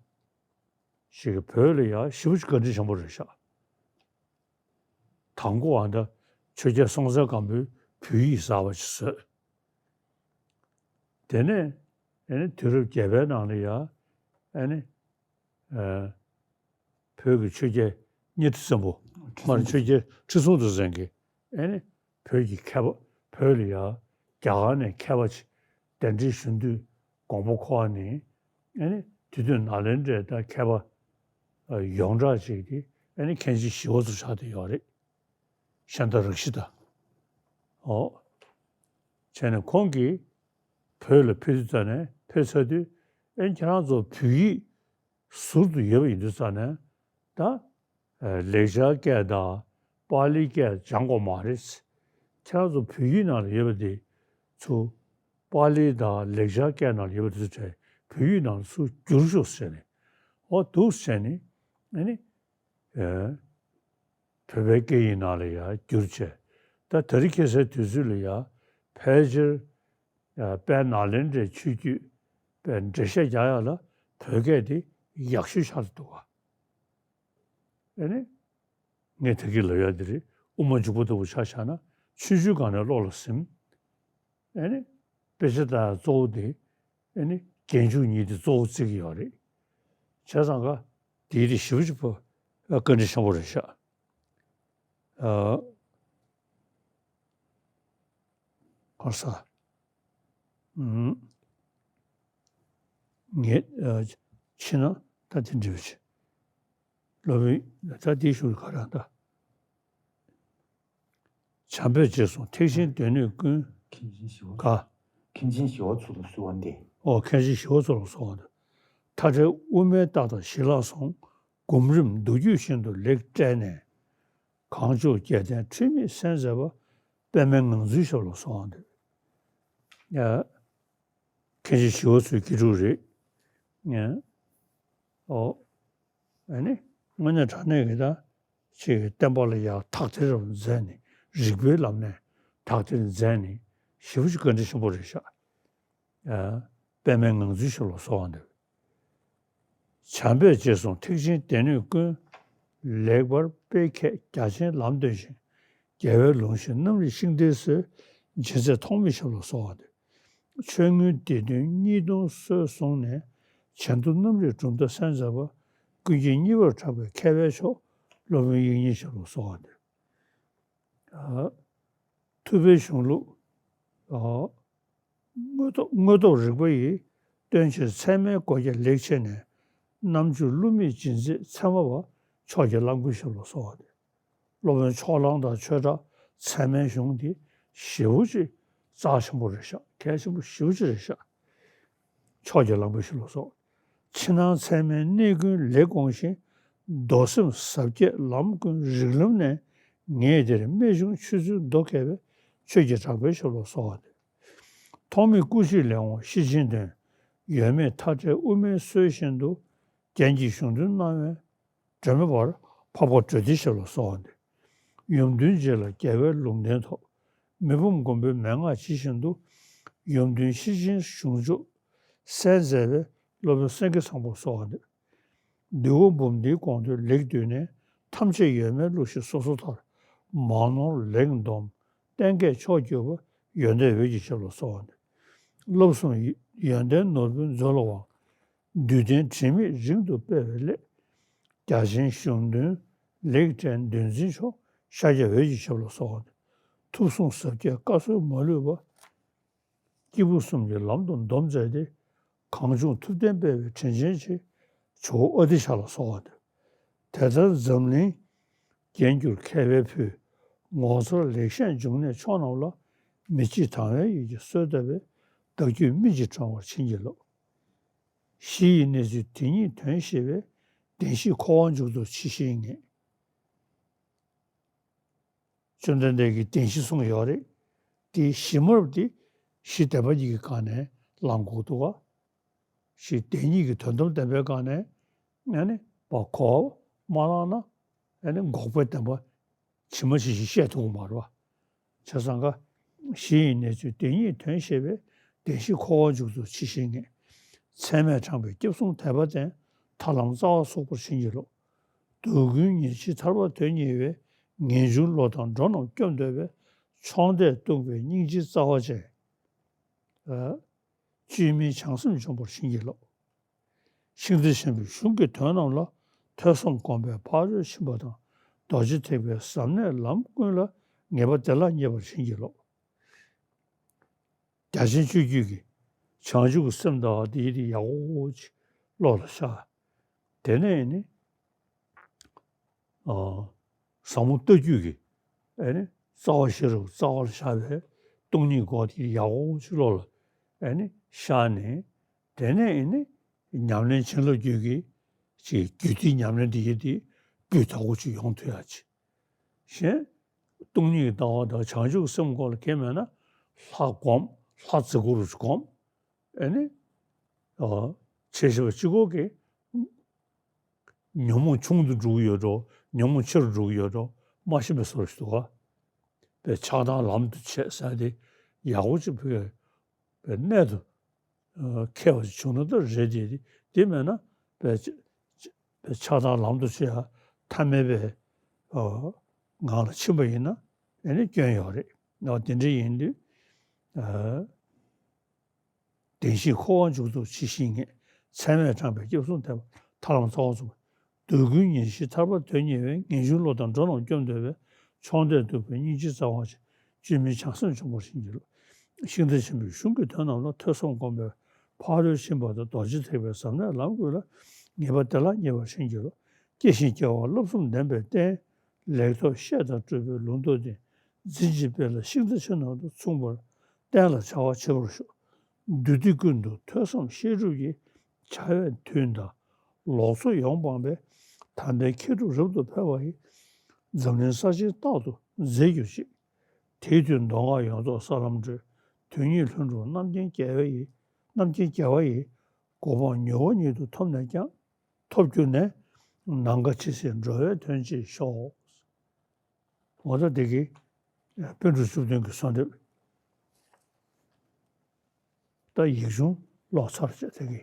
ཞིག་གི་བོད་ལ་ཡ་ཞེ་པོ་ཅིག་བཀའ་དྲིན་ཆེན་པོ་རེད་ཤག་དང་པོ་ཨ་ད་ཆོས་རྒྱལ་སྲོང་བཙན་སྒམ་པོས་བོད་ཡིག་གསར་པ་ཅིག་བཟོས། དེ་ནས་ཨེ་ནི་དུས་རབས་བརྒྱད་པའི་ནང་ལ་ཡ་ཨེ་ནི། ཨ། བོད་ཀྱི་ཆོས་རྒྱལ་གཉའ་ཁྲི་བཙན་པོ་མར་ཆོས་རྒྱལ་ཁྲི་སྲོང་ལྡེ་བཙན་གྱིས་ཨེ་ནི་བོད་ཀྱི་མཁས་པ་བོད་ལ་ཡ་རྒྱ་གར་ནས་མཁས་པ་ཅིག་གདན་འདྲེན་ཞུ་དུས་དགོངས་པ་ཁོ་བ་ནས་ཨེ་ནི་དེ་དུས་ནཱ་ལེནྡྲའི་ད་མཁས་པ་ཡོངས་གྲགས་ཅིག་དེ་ཨེ་ནི་མཁན་ཆེན་ཞི་བ་འཚོ་ཆགས་བསྡད་ཡོད་རེད། ཤཱནྟ་རཀྵི་ཏ། ཨོ། བྱས་ནས་ཁོང་གིས་བོད་ལ་ཕེབས་དུས་ཙ་ནས་ཕེབས་ཚར་དུས་ ཨེ་ཁྱེད་རང་ཚོ་བོད་ཡིག་ཟུར་དུ་ཡོད་པ་ཡིན་དུས་ཙང་ནས་ད། ལེགས་སྦྱར་སྐད་དང་པཱ་ལིའི་སྐད་སྦྱང་དགོས་མ་རེད། ཁྱེད་རང་ཚོ་བོད་ཡིག་ནང་ལ་ཡོད་པ་དེ་ཚུར་པཱ་ལི་དང་ལེགས་སྦྱར་སྐད་ནང་ལ་ཡོད་པ་དེ་ཚོ་བྲལ་བོད་ཡིག་ནང་ལ་ཚུར་བསྒྱུར་ཤོག་ཟེར་ནས། འོ་འདུག་ཟེར་ནས་ཨ་ནི། བོད་པའི་སྐད་ཡིག་ནང་ལ་ཡང་བསྒྱུར་བྱས། ད་དེ་རིང་ཁ་སང་དུས་ཚོད་ལ་ཡང་ཕལ་ཆེར་དཔལ་ནཱ་ལེནྡྲའི་ཆོས་བརྒྱུད་པའི་འགྲེལ་བཤད་རྒྱག་ཡག་ལ་བོད་སྐད་དེ་ཡག་ཤོས་ཆགས་འདུག་ག་ཨེ་ནི། ངས་ད་གིན་ལབ་ཡག་དེ་རེད། དབུ་མ་འཇུག་པ་ལྟ་བུ་ཆ་བཞག་ན་ཆུང་ཆུང་སྒང་ནས་བློ་ལ་ཟིན། ཨེ་ནི། དཔེ་ཆ་ལྟ་ཡག་གཙོ་བོ་དེ་ཨེ་ནི་རྒྱན་འཇུག་གཉིས་དེ་གཙོ་བོ་བརྩི་གི་ཡོད་རེད། བྱས་ཙང་ཀ་དེའི་རིགས་ཞེ་པོ་ཅིག་བ་བཀའ་དྲིན་ཆེན་པོ་རེད་ཤག་ཨ། གོང་ས། ཨུམ། ངས་ཨ། ཕྱི་ནང་ད་དེ་འདྲ་བྱས། སློབ་དཔོན་ད་དེའི་ཤུགས་ག་རང་ད། བྱམས་པས་རྗེས་བཟུང་ཐེག་ཆེན་སྡེ་སྣོད་ཀུན། མཁན་ཆེན་ཞི་བ། ག་མཁན་ཆེན་ཞི་བ་འཚོ་ལ་གསོལ་བ་འདེབས། ཨོ་མཁན་ཆེན་ཞི་བ་འཚོ་ལ་གསོལ་བ་འདེབས། མཐའ་བྲལ་དབུ་མའི་རྟགས་དང་ཞི་ལྷག་ཟུང་། སྒོམ་རིམ་མདོ་རྒྱུད་བཞིན་དུ་ལེགས་བཀྲལ་ནས། གངས་ལྗོངས་རྒྱལ་བསྟན་འཁྲུལ་མེད་གསལ་མཛད་པ། པདྨའི་ངང་ཚུལ་ཞབས་ལ་གསོལ་བ་འདེབས། ཡ། མཁན་ཆེན་ཞི་བ་འཚོའི་དགེ་ཕྲུག་རེད། ཨོ། ཨ་ནི། དངོས་གནས་དྲང་གནས་ཀྱི་ད། ཅིག་བསྟན་པ་ལ་ཡང་དག་ཐེར་མཛད་ནས་རིགས་པའི་ལམ་ནས་དག་ཐེར་མཛད་ནས་ཞེ་པོ་ཅིག་བཀའ་དྲིན་ཆེན་པོ་རེད་ཤག་ཨ། པདྨའི་ངང་ཚུལ་ཞབས་ལ་གསོལ་བ་འདེབས། བྱམས་པས་རྗེས་བཟུང་ཐེག་ཆེན་སྡེ་སྣོད་ཀུན། ལེགས་པར་སྤེལ་མཁས་རྒྱ་ཆེན་ལམ་སྟོན་ཅིང་། རྒྱལ་བའི་ལུང་བཞིན་རྣམ་རིག་ཤིང་རྟའི་སྲོལ། ལྗིད་ཚད་ཐོགས་མེད་ཞབས་ལ་གསོལ་བ་འདེབས། ཆོས་མངོན་བདེ་དོན་གཉིས་སྟོང་སྲོལ་བཟུང་ནས། བྱེ་མདོ་རྣམ་རིག་གྲུབ་མཐའ་གསལ་མཛད་པ། ཀུན་མཁྱེན་གཉིས་པར་གྲགས་པའི་མཁས་པའི་མཆོག་སློབ་དཔོན་དབྱིག་གཉེན་ཞབས་ལ་གསོལ་བ་འདེབས། ཨ། ཐུབ་པའི་གཞུང་ལུགས། ཨ། དངོས་སྟོབས་དངོས་སྟོབས་རིག་པ་ཡིས། སྟོན་ཕྱིར་ཚད་མའི་སྒོ་རྒྱ་ལེགས་ཕྱེ་ནས། རྣམ་འགྱུར་བསླུ་མེད་ཇི་མཛད་ཚད་མ་བ། ཕྱོགས་ཀྱི་གླང་པོའི་ཞབས་ལ་གསོལ་བ་འདེབས། སློབ་དཔོན་ཕྱོགས་གླང་དང་ཆོས་གྲགས་ཚད་མའི་གཞུང་འདི་ཞེ་པོ་ཅིག་རྩ་ཆེན་པོ་རེད་ཤག་གལ་ཆེན་པོ་ཞེ་པོ་ཅིག་རེད་ཤག་ཕྱོགས་ཀྱི་གླང་པོའི་ཞབས་ལ་གསོལ། ཕྱི་ནང་ཚད་མའི་གནད་ཀུན་ལེགས་དགོངས་ཤིང་། མདོ་སེམས་ཟབ་རྒྱས་ལམ་ཀུན་རིགས་ལམ་ནས། ངས་འདིར་རྨད་བྱུང་ཆོས་ཚུལ་མདོ་མཁས་པའི། ཆོས་ཀྱི་གྲགས་པའི་ཞབས་ལ་གསོལ་བ་འདེབས། ཐོགས་མེད་སྐུ་མཆེད་ལས་འོངས་ཤེར་ཕྱིན་དོན། ཡོད་མེད་མཐའ་བྲལ་དབུ་མའི་སྲོལ་བཞིན་དུ། རྒྱན་གྱི་གཞུང་དོན་རྣ་བས་སྒྲོན་མེ་བར། འཕགས་པ་འགྲོ་འདིའི་ཞབས་ལ་གསོལ་བ་འདེབས། ཡུམ་དོན་རྗེ་ལ་རྒྱལ་བའི་ལུང་བསྟན་ཐོབ། མི་ཕམ་མགོན་པོའི་མན་ངག་ཇི་བཞིན་དུ། ཡུམ་དོན་ཤེར་ཕྱིན་གཞུང་མཆོག་གསལ་མཛད་པའི། སློབ་དཔོན་སེང་གེ་བཟང་པོར་གསོལ་བ་འདེབས། འདུལ་བ་འབུམ་འདིའི་དགོངས་དོན་ལེགས་བསྡུས་ནས། ཐམས་ཅད་ཡོད་མེད་བསླུ་ཞིང་སོ་སོར་ཐར། མ་ནོར་ལེགས་འདོམས་གཏན་གྱི་མཆོག་གྱུར་པ། ཡོན་ཏན་འོད་ཀྱི་ཞབས་ལ་གསོལ་བ་འདེབས། བསླབ་གསུམ་ཡོན་ཏན་ནོར་བུའི་མཛོད་ལ་དབང་། བསྡུས་ལྡན་དྲི་མེད་རིང་དུ་སྤེལ་བའི་སླད། རྒྱ་ཆེན་གཞུང་དོན་ལེགས་བཀྲལ་འདུལ་འཛིན་མཆོག་ཤཱཀྱ་འོད་ཀྱི་ཞབས་ལ་གསོལ་བ་འདེབས། ཐུགས་གསུང་ཟབ་རྒྱས་བཀའ་སྲོལ་མ་ལུས་པ། སྐྱེས་བུ་གསུམ་གྱི་ལམ་དུ་འདོམས་མཛད་དེ། གངས་ལྗོངས་ཐུབ་བསྟན་སྤེལ་བའི་དྲིན་ཅན་ཆེ། ཇོ་བོ་ཨ་ཏི་ཤ་ལ་གསོལ་བ་འདེབས། དེ་ལྟར་འཛམ་གླིང་རྒྱན་གྱུར་མཁས་པའི་ཕུལ། ངོ་མཚར་ལེགས་བཤད་འབྱུང་གནས་མཆོག་རྣམས་ལ། མི་ཕྱེད་དང་བའི་འོད་ཀྱིས་གསོལ་བཏབ་པའི། བདག་རྒྱུད་སྨིན་ཅིང་དྲང་བར་བྱིན་གྱིས་རློབས། གཞི་ཡི་གནས་ཚུལ་དེ་ཉིད་དོན་ཤེས་པའི། བདེན་བཞིའི་འཁོར་བ་མཇུག་ཏུ་ཇི་བཞིན་ངེས། བཅོམ་ལྡན་འདས་ཀྱིས་བདེན་བཞི་གསུངས་ཡོད་རེད། དེའི་གཞི་མ་རབས་དེ་གཞི་བདེན་པ་གཉིས་ཀྱི་སྒང་ནས་བླང་དགོས་འདུག་ག་གཞི་བདེན་གཉིས་ཀྱི་དོན་དམ་བདེན་པའི་སྒང་ནས་ཨ་ནི་བ་གོ་བ་མ་བླངས་ན་ཨ་ནི་འགོག་པའི་བདེན་པ་ཇི་མ་ཇི་བཞིན་བཤད་ཐུབ་ཀྱི་མ་རེད་བ། བྱས་ཙང་ཀ་གཞི་ཡི་གནས་ཚུལ་དེ་ཉིད་དོན་ཤེས་པའི། བདེན་བཞིའི་འཁོར་བ་མཇུག་ཏུ་ཇི་བཞིན་ངེས། ཚད་མས་དྲངས་པའི་སྐྱབས་གསུམ་དད་པ་ལྡན། ཐར་ལམ་རྩ་བ་ཚུགས་པར་བྱིན་གྱིས་རློབས། སྡུག་ཀུན་ཉེར་ཞི་ཐར་པ་དོན་གཉེར་བའི། ངེས་འབྱུང་བློ་དང་འགྲོ་རྣམས་སྐྱོབ་འདོད་པའི། མཆོག་ལྡན་སྟོན་པའི་སྙིང་རྗེའི་རྩ་བ་ཅན། བཅོས་མིན་བྱང་སེམས་འཇོམས་པར་བྱིན་གྱིས་རློབས། ཤིང་རྟ་ཆེན་པོའི་གཞུང་གི་དོན་རྣམས་ལ། ཐོས་བསམ་སྒོམ་པས་ཕ་རོལ་ཕྱིན་པ་དང་། རྡོ་རྗེ་ཐེག་པའི་ཟབ་གནད་ལམ་ཀུན་ལ། ངེས་པ་བདེ་བླག་རྙེད་པར་བྱིན་གྱིས་རློབས། རྒྱ་ཆེན་སྤྱོད་བརྒྱུད་ཀྱི་བྱང་ཆུབ་ཀྱི་སེམས་དང་དེའི་རིགས་ཡག་པོ་ཅིག་བློ་ལ་ཤར། དེ་ནས་ནི། ཨ། ཟབ་མོ་ལྟ་བརྒྱུད་ཀྱི་ཨེ་ནི་རྩ་བ་ཤེས་རབ་རྩ་བར་ཤར་བའི་སྟོང་ཉིད་སྒོ་དེ་ཡག་པོ་ཅིག་བློ་ལ་ཨེ་ནི་ཤར་ནས། དེ་ནས་ཨེ་ནི་ ཉམས་ལེན་བྱིན་རླབས་བརྒྱུད་ཀྱི་ཅིག་རྒྱུད་སྡེའི་ཉམས་ལེན་དེ་ཡིན་དེ་སྤུས་དག་པོ་ཅིག་ཡོང་ཐུབ་ཡ་ཅིག་གཞན་སྟོང་ཉིད་ཀྱི་ལྟ་བ་དང་བྱང་ཆུབ་ཀྱི་སེམས་སྐོར་ལ་མཁྱེན་མེད་ན་ལྷ་སྒོམ། ལྷ་རྫི་གུ་རུ་སྒོམ། ཨེ་ནི། ཨ། བྱེད་ཤེས་པ་གཅིག་པོ་གིས་ཉོན་མོངས་ཆུང་དུ་འགྲོ་གི་ཡོད་འགྲོ། ཉོན་མོངས་ཆེ་རུ་འགྲོ་གི་ཡོད་འགྲོ། མ་ཤེས་པའི་བཟོ་འདྲ་ཞིག་འདུག་ག་དཔེ་ཆགས་སྡང་ལམ་དུ་བྱེད་ཟེར་དེ་ཡག་པོ་ཅིག་བོད་སྐད་དཔེ་གནད་དུ་ཨ། འཁེལ་བ་ཞིག་བྱུང་ན་ད་རེད་དེ། དེ་མེད་ན་དཔེ་ཆ་དཔེ་ཆགས་སྡང་ལམ་དུ་བྱེད་ཡ་ཐ་མལ་པའི་ཨ། ངང་ལ་ཕྱིན་པ་ཡིན་ན་ཨེ་ནི་སྐྱོན་ཡོད་རེད། ཨ། དེ་འདྲ་ཡིན་དུས་ཨ། བདེན་བཞིའི་འཁོར་བ་མཇུག་རྫོགས་ཇི་ཞིག་ངེས། ཚད་མས་དྲངས་པའི་སྐྱབས་གསུམ་ཐེག་པ་ཐར་ལམ་རྩ་བ་ཚུགས་པ། སྡུག་ཀུན་ངེས་ཤེས་ཐར་པ་དོན་གཉེར་བའི། ངེས་འབྱུང་བློ་དང་འགྲོ་རྣམས་སྐྱོབ་འདོད་པའི། མཆོག་ལྡན་གདུག་པའི་སྙིང་རྗེའི་རྩ་བ་ཆེ། སྤྱོད་མིན་བྱང་སེམས་འབྱུང་པོར་བྱིན་གྱིས་རློབས། ཤིང་རྟ་ཆེན་པོའི་གཞུང་གི་དོན་རྣམས་ལ། ཐོས་བསམ་སྒོམ་པས་ཕ་རོལ་ཕྱིན་པ་དང་། རྡོ་རྗེ་ཐེག་པའི་ཟབ་གནད་ལམ་ཀུན་ལ། ངེས་པ་དེ་ལ་མཉེས་པར་བྱིན་གྱིས་རློབས། སྐྱེ་ཞིང་སྐྱེ་བ་བསླབ་གསུམ་ལྡན་པའི་བསྟན། ལེགས་ཐོབ་བཤད་དང་སྤྲུལ་པའི་ལུང་རྟོགས་ལྡན། འཛིན་ཅིང་སྤེལ་ལ་ཤིང་རྟ་ཆེ་རྣམས་དང་མཚུངས་པར། བསྟན་ལ་བྱ་བ་བྱེད་པར་ཤོག་བདུད་སྡེ་ཀུན་ཏུ་ཐོས་བསམ་བཤད་སྒྲུབ་ཀྱི། བྱ་བའི་དུས་མཐའ་ལོག་འཚོ་ཡོངས་སྤངས་པའི། དམ་པའི་མཁས་གྲུབ་རབ་ཏུ་འཕེལ་བ་ཡིས། འཛམ་གླིང་ས་ཆེན་རྟག་ཏུ་མཛེས་གྱུར་ཅིག་དེའི་དུས་མདོ་སྔགས་ཡོངས་རྫོགས་ས་ལམ་སྒྲོལ། དོན་གཉིས་ལྷུན་གྲུབ་རྣམ་མཁྱེན་རྒྱལ་བ་ཡི། རྣམ་མཁྱེན་རྒྱལ་བ་ཡི། གོ་འཕང་མྱུར་བ་ཉིད་དུ་ཐོབ་ནས་ཀྱང་། ཐོབ་གྱུར་ནས་ནམ་མཁའ་ཇི་སྲིད་འགྲོ་བའི་དོན་བྱེད་ཤོག་འོ་ད་འདི་གི་པཎ་གྲུབ་བཅུ་བདུན་གྱི་གསོལ་འདེབས་ད་ཡིག་ཆུང་ཀློག་ཚར་བྱས་དེ་གི།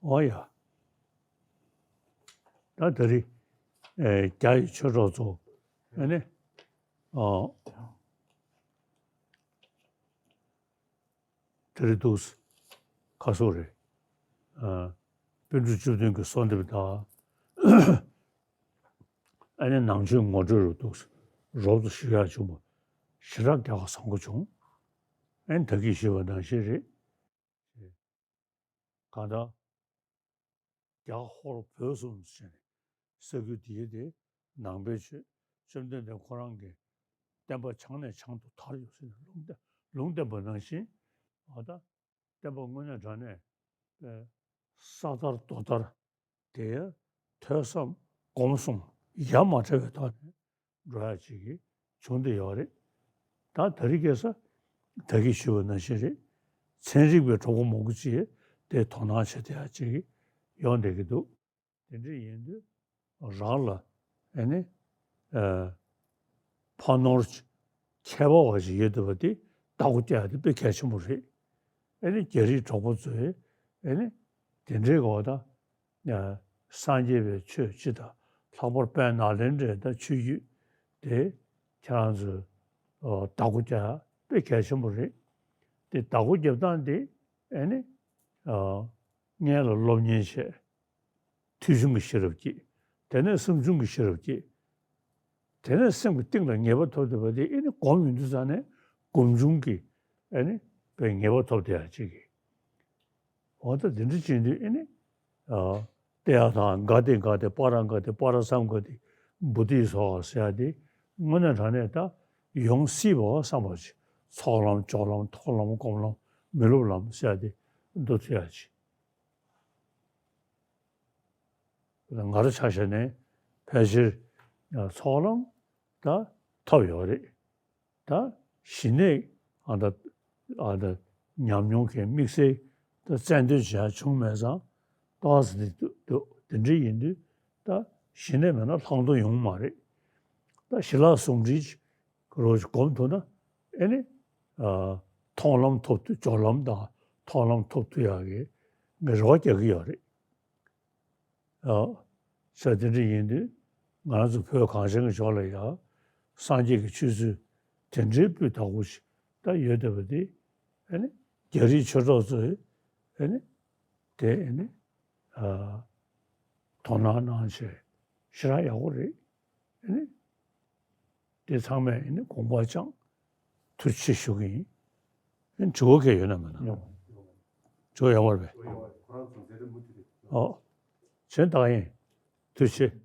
འོ་ཡ། ད་དེ་རིང་ཨེ། རྒྱ་ཡི་ཆོས་གྲོགས་ཚོ་ཨ་ནི་ཨ། དེ་རིང་འདུག་སེ་ཁ་སོ་རེད། ཨ། པཎ་གྲུབ་བཅུ་བདུན་གྱི་གསོལ་འདེབས་དང་། ཨ་ནི་ནང་ཆོས་ངོ་སྤྲོད་རུ་འདུག་སེ་རོབ་ཏུ་ཞུ་ཡག་བྱུང་བ་ཞེ་དྲག་རྒྱལ་ཁ་བཟང་པོ་བྱུང་། ཨ་ནི་ད་གིན་ཞུས་པ་ནང་བཞིན་རེད། གང་ལྟར། རྒྱ་ཧོར་བོད་གསུམ་ཟེར་ནས་ས་ཁུལ་དེའི་དེ་ནང་པའི་ཆོས་བཅོམ་ལྡན་འདས་ཁོ་རང་གི་བསྟན་པ་བྱང་ནས་བྱང་དུ་དར་ཡོད་ཟེར་ནས་ལུང་བསྟན་ལུང་བསྟན་པ་ནང་བཞིན་འོ་ད་བསྟན་པ་དངོས་གནས་དྲང་གནས་ས་དར་རྡོ་དར་དེ་ཐོས་བསམ་སྒོམ་གསུམ་ཡ་མ་བྲལ་བའི་ཐོག་ནས་འགྲོ་ཡ་ཅིག་གི་བྱུང་བསྡད་ཡོད་རེད། ད་དེ་རིང་ཁ་སང་ད་གིན་ཞུས་པ་ནང་བཞིན་རེད། ཚན་རིག་པའི་གྲོགས་པོ་མང་པོ་ཅིག་དེ་དོ་སྣང་བྱེད་བསྡད་ཡ་ཅིག་ཡོང་བསྡད་ཀྱི་འདུག་དེ་འདྲ་ཡིན་དུས་རང་ལ་ཨ་ནི་ཨ་ཕ་ནོར་ཁྱད་པར་བ་ཞིག་ཡོད་བསྡད་པ་དེ་བདག་པོ་རྒྱག་ཡ་དེ་དཔེ་གལ་ཆེན་པོ་རེད། ཨ་ནི་རྒྱ་རིགས་གྲོགས་པོ་ཚོས་ཨ་ནི་དེ་འདྲའི་གོ་ད། ཨ། སངས་རྒྱས་པའི་ཆོས་སྤྱི་དང་ལྷག་པར་དཔལ་ནཱ་ལེནྡྲའི་ད་ཆོས་བརྒྱུད་དེ་ཁྱེད་རང་ཚོས་ཨ་བདག་པོ་རྒྱག་དཔེ་གལ་ཆེན་པོ་རེད། དེ་བདག་པོ་རྒྱབ་སྟངས་དེ་ཨ་ནི་ཨ་སྔོན་ལ་སློབ་གཉེར་བྱས། ཐོས་བྱུང་གི་ཤེས་རབ་སྐྱེས། དེ་ནས་བསམ་བྱུང་གི་ཤེས་རབ་སྐྱེས། དེ་ནས་སེམས་ཀྱི་གཏིང་ལ་ངེས་པ་ཐོབ་བསྡད་པ་དེ་ཨེ་ནི་སྒོམ་ཡོང་དུས་ཙང་ནས་སྒོམ་བྱུང་གི་ཨེ་ནི་པའི་ངེས་པ་ཐོབ་བསྡད་ཡ་གཅིག་གིས། འོ་ད་དེ་འདྲ་བྱེད་དུས་ཨེ་ནི་ཨ་ཏདྱ་ཐཱ་ག་ཏེ་ག་ཏེ་པཱ་ར་ག་ཏེ་པཱ་ར་སཾ་ག་ཏེ་བོ་དྷི་སྭཱ་ཧཱ་ཟེར་ཡ་དེ་དངོས་གནས་དྲང་གནས་ད་ཡོང་སྲིད་པ་བསམ་པ་ཅིག་ཚོགས་ལམ་སྦྱོར་ལམ་ཐོག་ལམ་སྒོམ་ལམ་མི་སློབ་ལམ་ཟེར་ཡ་དེ་འདུ་ཐུབ་ཡ་ཅིག་ང་རང་ཆ་བཞག་ནས་ཕལ་ཆེར་ཚོགས་ལམ་ད་ཐོབ་ཡོད་རེད། ད་གཞི་གནས་ཨ་ད་ཨ་ད་ཉམས་མྱོང་གི་དམིགས་བསལ་ད་རྩལ་འདོན་བྱ་བྱུང་མེད་ཙང་ཏོག་ཙམ་དེ་འདུག་དེ་འདྲ་ཡིན་དུས་ད་གཞི་གནས་མེད་ན་ལྷག་མཐོང་ཡོང་མ་རེད། ད་ཞི་ལྷག་ཟུང་འབྲེལ་རོ་སྒོམ་ཐུབ་ན་ཨེ་ནི་ཨ་མཐོང་ལམ་ཐོབ་ཐུབ་སྦྱོར་ལམ་དང་མཐོང་ལམ་ཐོབ་ཐུབ་ཡག་གི་ངས་རེ་བ་རྒྱག་གི་ཡོད་རེད། ཨ་ས་དེ་འདྲ་ཡིན་དུས་ང་རང་ཚོ་བོད་གངས་ཅན་གྱི་ལྗོངས་ལ་ཡང་སངས་རྒྱས་ཀྱི་ཆོས་ཚུལ་དེ་འདྲའི་སྤུས་དག་པོ་ཞིག་ད་ཡོད་བསྡད་པ་དེ་ཨ་ནི་རྒྱ་རིགས་ཆོས་གྲོགས་ཚོས་ཨ་ནི་དེ་ཨ་ནི་ཨ་དོ་སྣང་གནང་བྱས་ཞེ་དྲག་ཡག་པོ་རེད། ཨ་ནི། དེ་ཚང་མས་ཨེ་ནི་དགོངས་པ་བཅངས། ཐུགས་རྗེ་ཆེ་ཞུ་གི་ཡིན། ཨེ་ནི་དྲི་བ་གང་ཡོད་ན་མེད་ན། དྲི་བ་ཡོད་མ་རེད་པས། ཨོ། བྱས་ཙང་ཡིན། ཐུགས་རྗེ་ཆེ།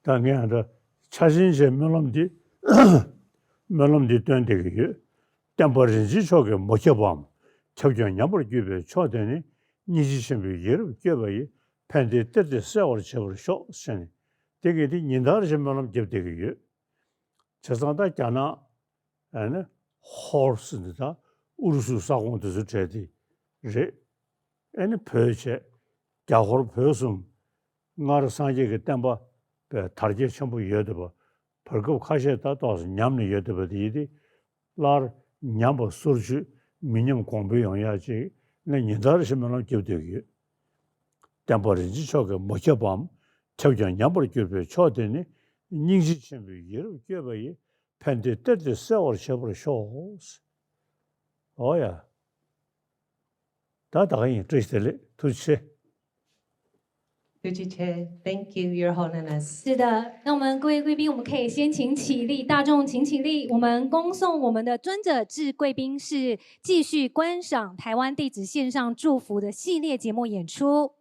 ད་ངས་ད་ཆ་ཆེན་ཆེ་སྨོན་ལམ་འདི་སྨོན་ལམ་འདི་སྟོན་བསྡད་ཀྱི་ཡོད། བསྟན་པ་རིན་ཆེན་མཆོག་གིས་མ་ཁྱབ་པའམ། ཁྱབ་ཀྱང་ཉམས་པར་གྱུར་པའི་མཆོག་དེ་ནི། སྙིང་རྗེ་ཆེན་པོའི་ཡིད་རབ་བསྐྱོད་པ་ཡིས། ཕན་བདེའི་གཏེར་དེ་གསལ་བར་བྱེད་པར་ཤོག་ཟེར་ནས། དེ་གས་དེ་ཉིན་ལྟར་བཞིན་སྨོན་ལམ་རྒྱབ་བསྡད་ཀྱི་ཡོད། བྱས་ཙང་ད་རྒྱ་ནག་ཨ་ནི་ཧོར་ཟེར་འདི་དང་ཨུ་རུ་སུའི་ས་ཁོངས་དེ་ཚོ་གྲས་དེ་རེད། ཨ་ནི་བོད་བྱས། རྒྱ་ཧོར་བོད་གསུམ། སྔར་སངས་རྒྱས་ཀྱི་བསྟན་པ་པའི་དར་རྒྱས་ཆེན་པོ་ཡོད་བསྡད་པ། བར་སྐབས་ཁ་ཤས་ད་ཏོག་ཙམ་ཉམས་ནས་ཡོད་བསྡད་པ་དེ་ཡིན་ཏེ། སླར་ཉམས་པ་སོར་ཆུད་མི་ཉམས་གོང་འཕེལ་ཡོང་ཡག་ཅིག་ནས་ཉིན་ལྟར་བཞིན་སྨོན་ལམ་རྒྱབ་བསྡད་ཀྱི་ཡོད། བསྟན་པ་རིན་ཆེན་མཆོག་གིས་མ་ཁྱབ་པའམ། ཁྱབ་ཀྱང་ཉམས་པར་གྱུར་པའི་མཆོག་དེ་ནི། སྙིང་རྗེ་ཆེན་པོའི་ཡིད་རབ་བསྐྱོད་པ་ཡིས། ཕན་བདེའི་གཏེར་དེ་གསལ་བར་བྱེད་པར་ཤོག་ཨོ་ཡ། ད་ད་ག་ཡིན། བཀྲ་ཤིས་བདེ་ལེགས། ཐུགས་རྗེ་ཆེ། ཐུགས་རྗེ་ཆེ། Thank you, Your Holiness. 是的，那我们各位贵宾，我们可以先请起立，大众请起立。我们恭送我们的尊者至贵宾室，继续观赏台湾弟子献上祝福的系列节目演出。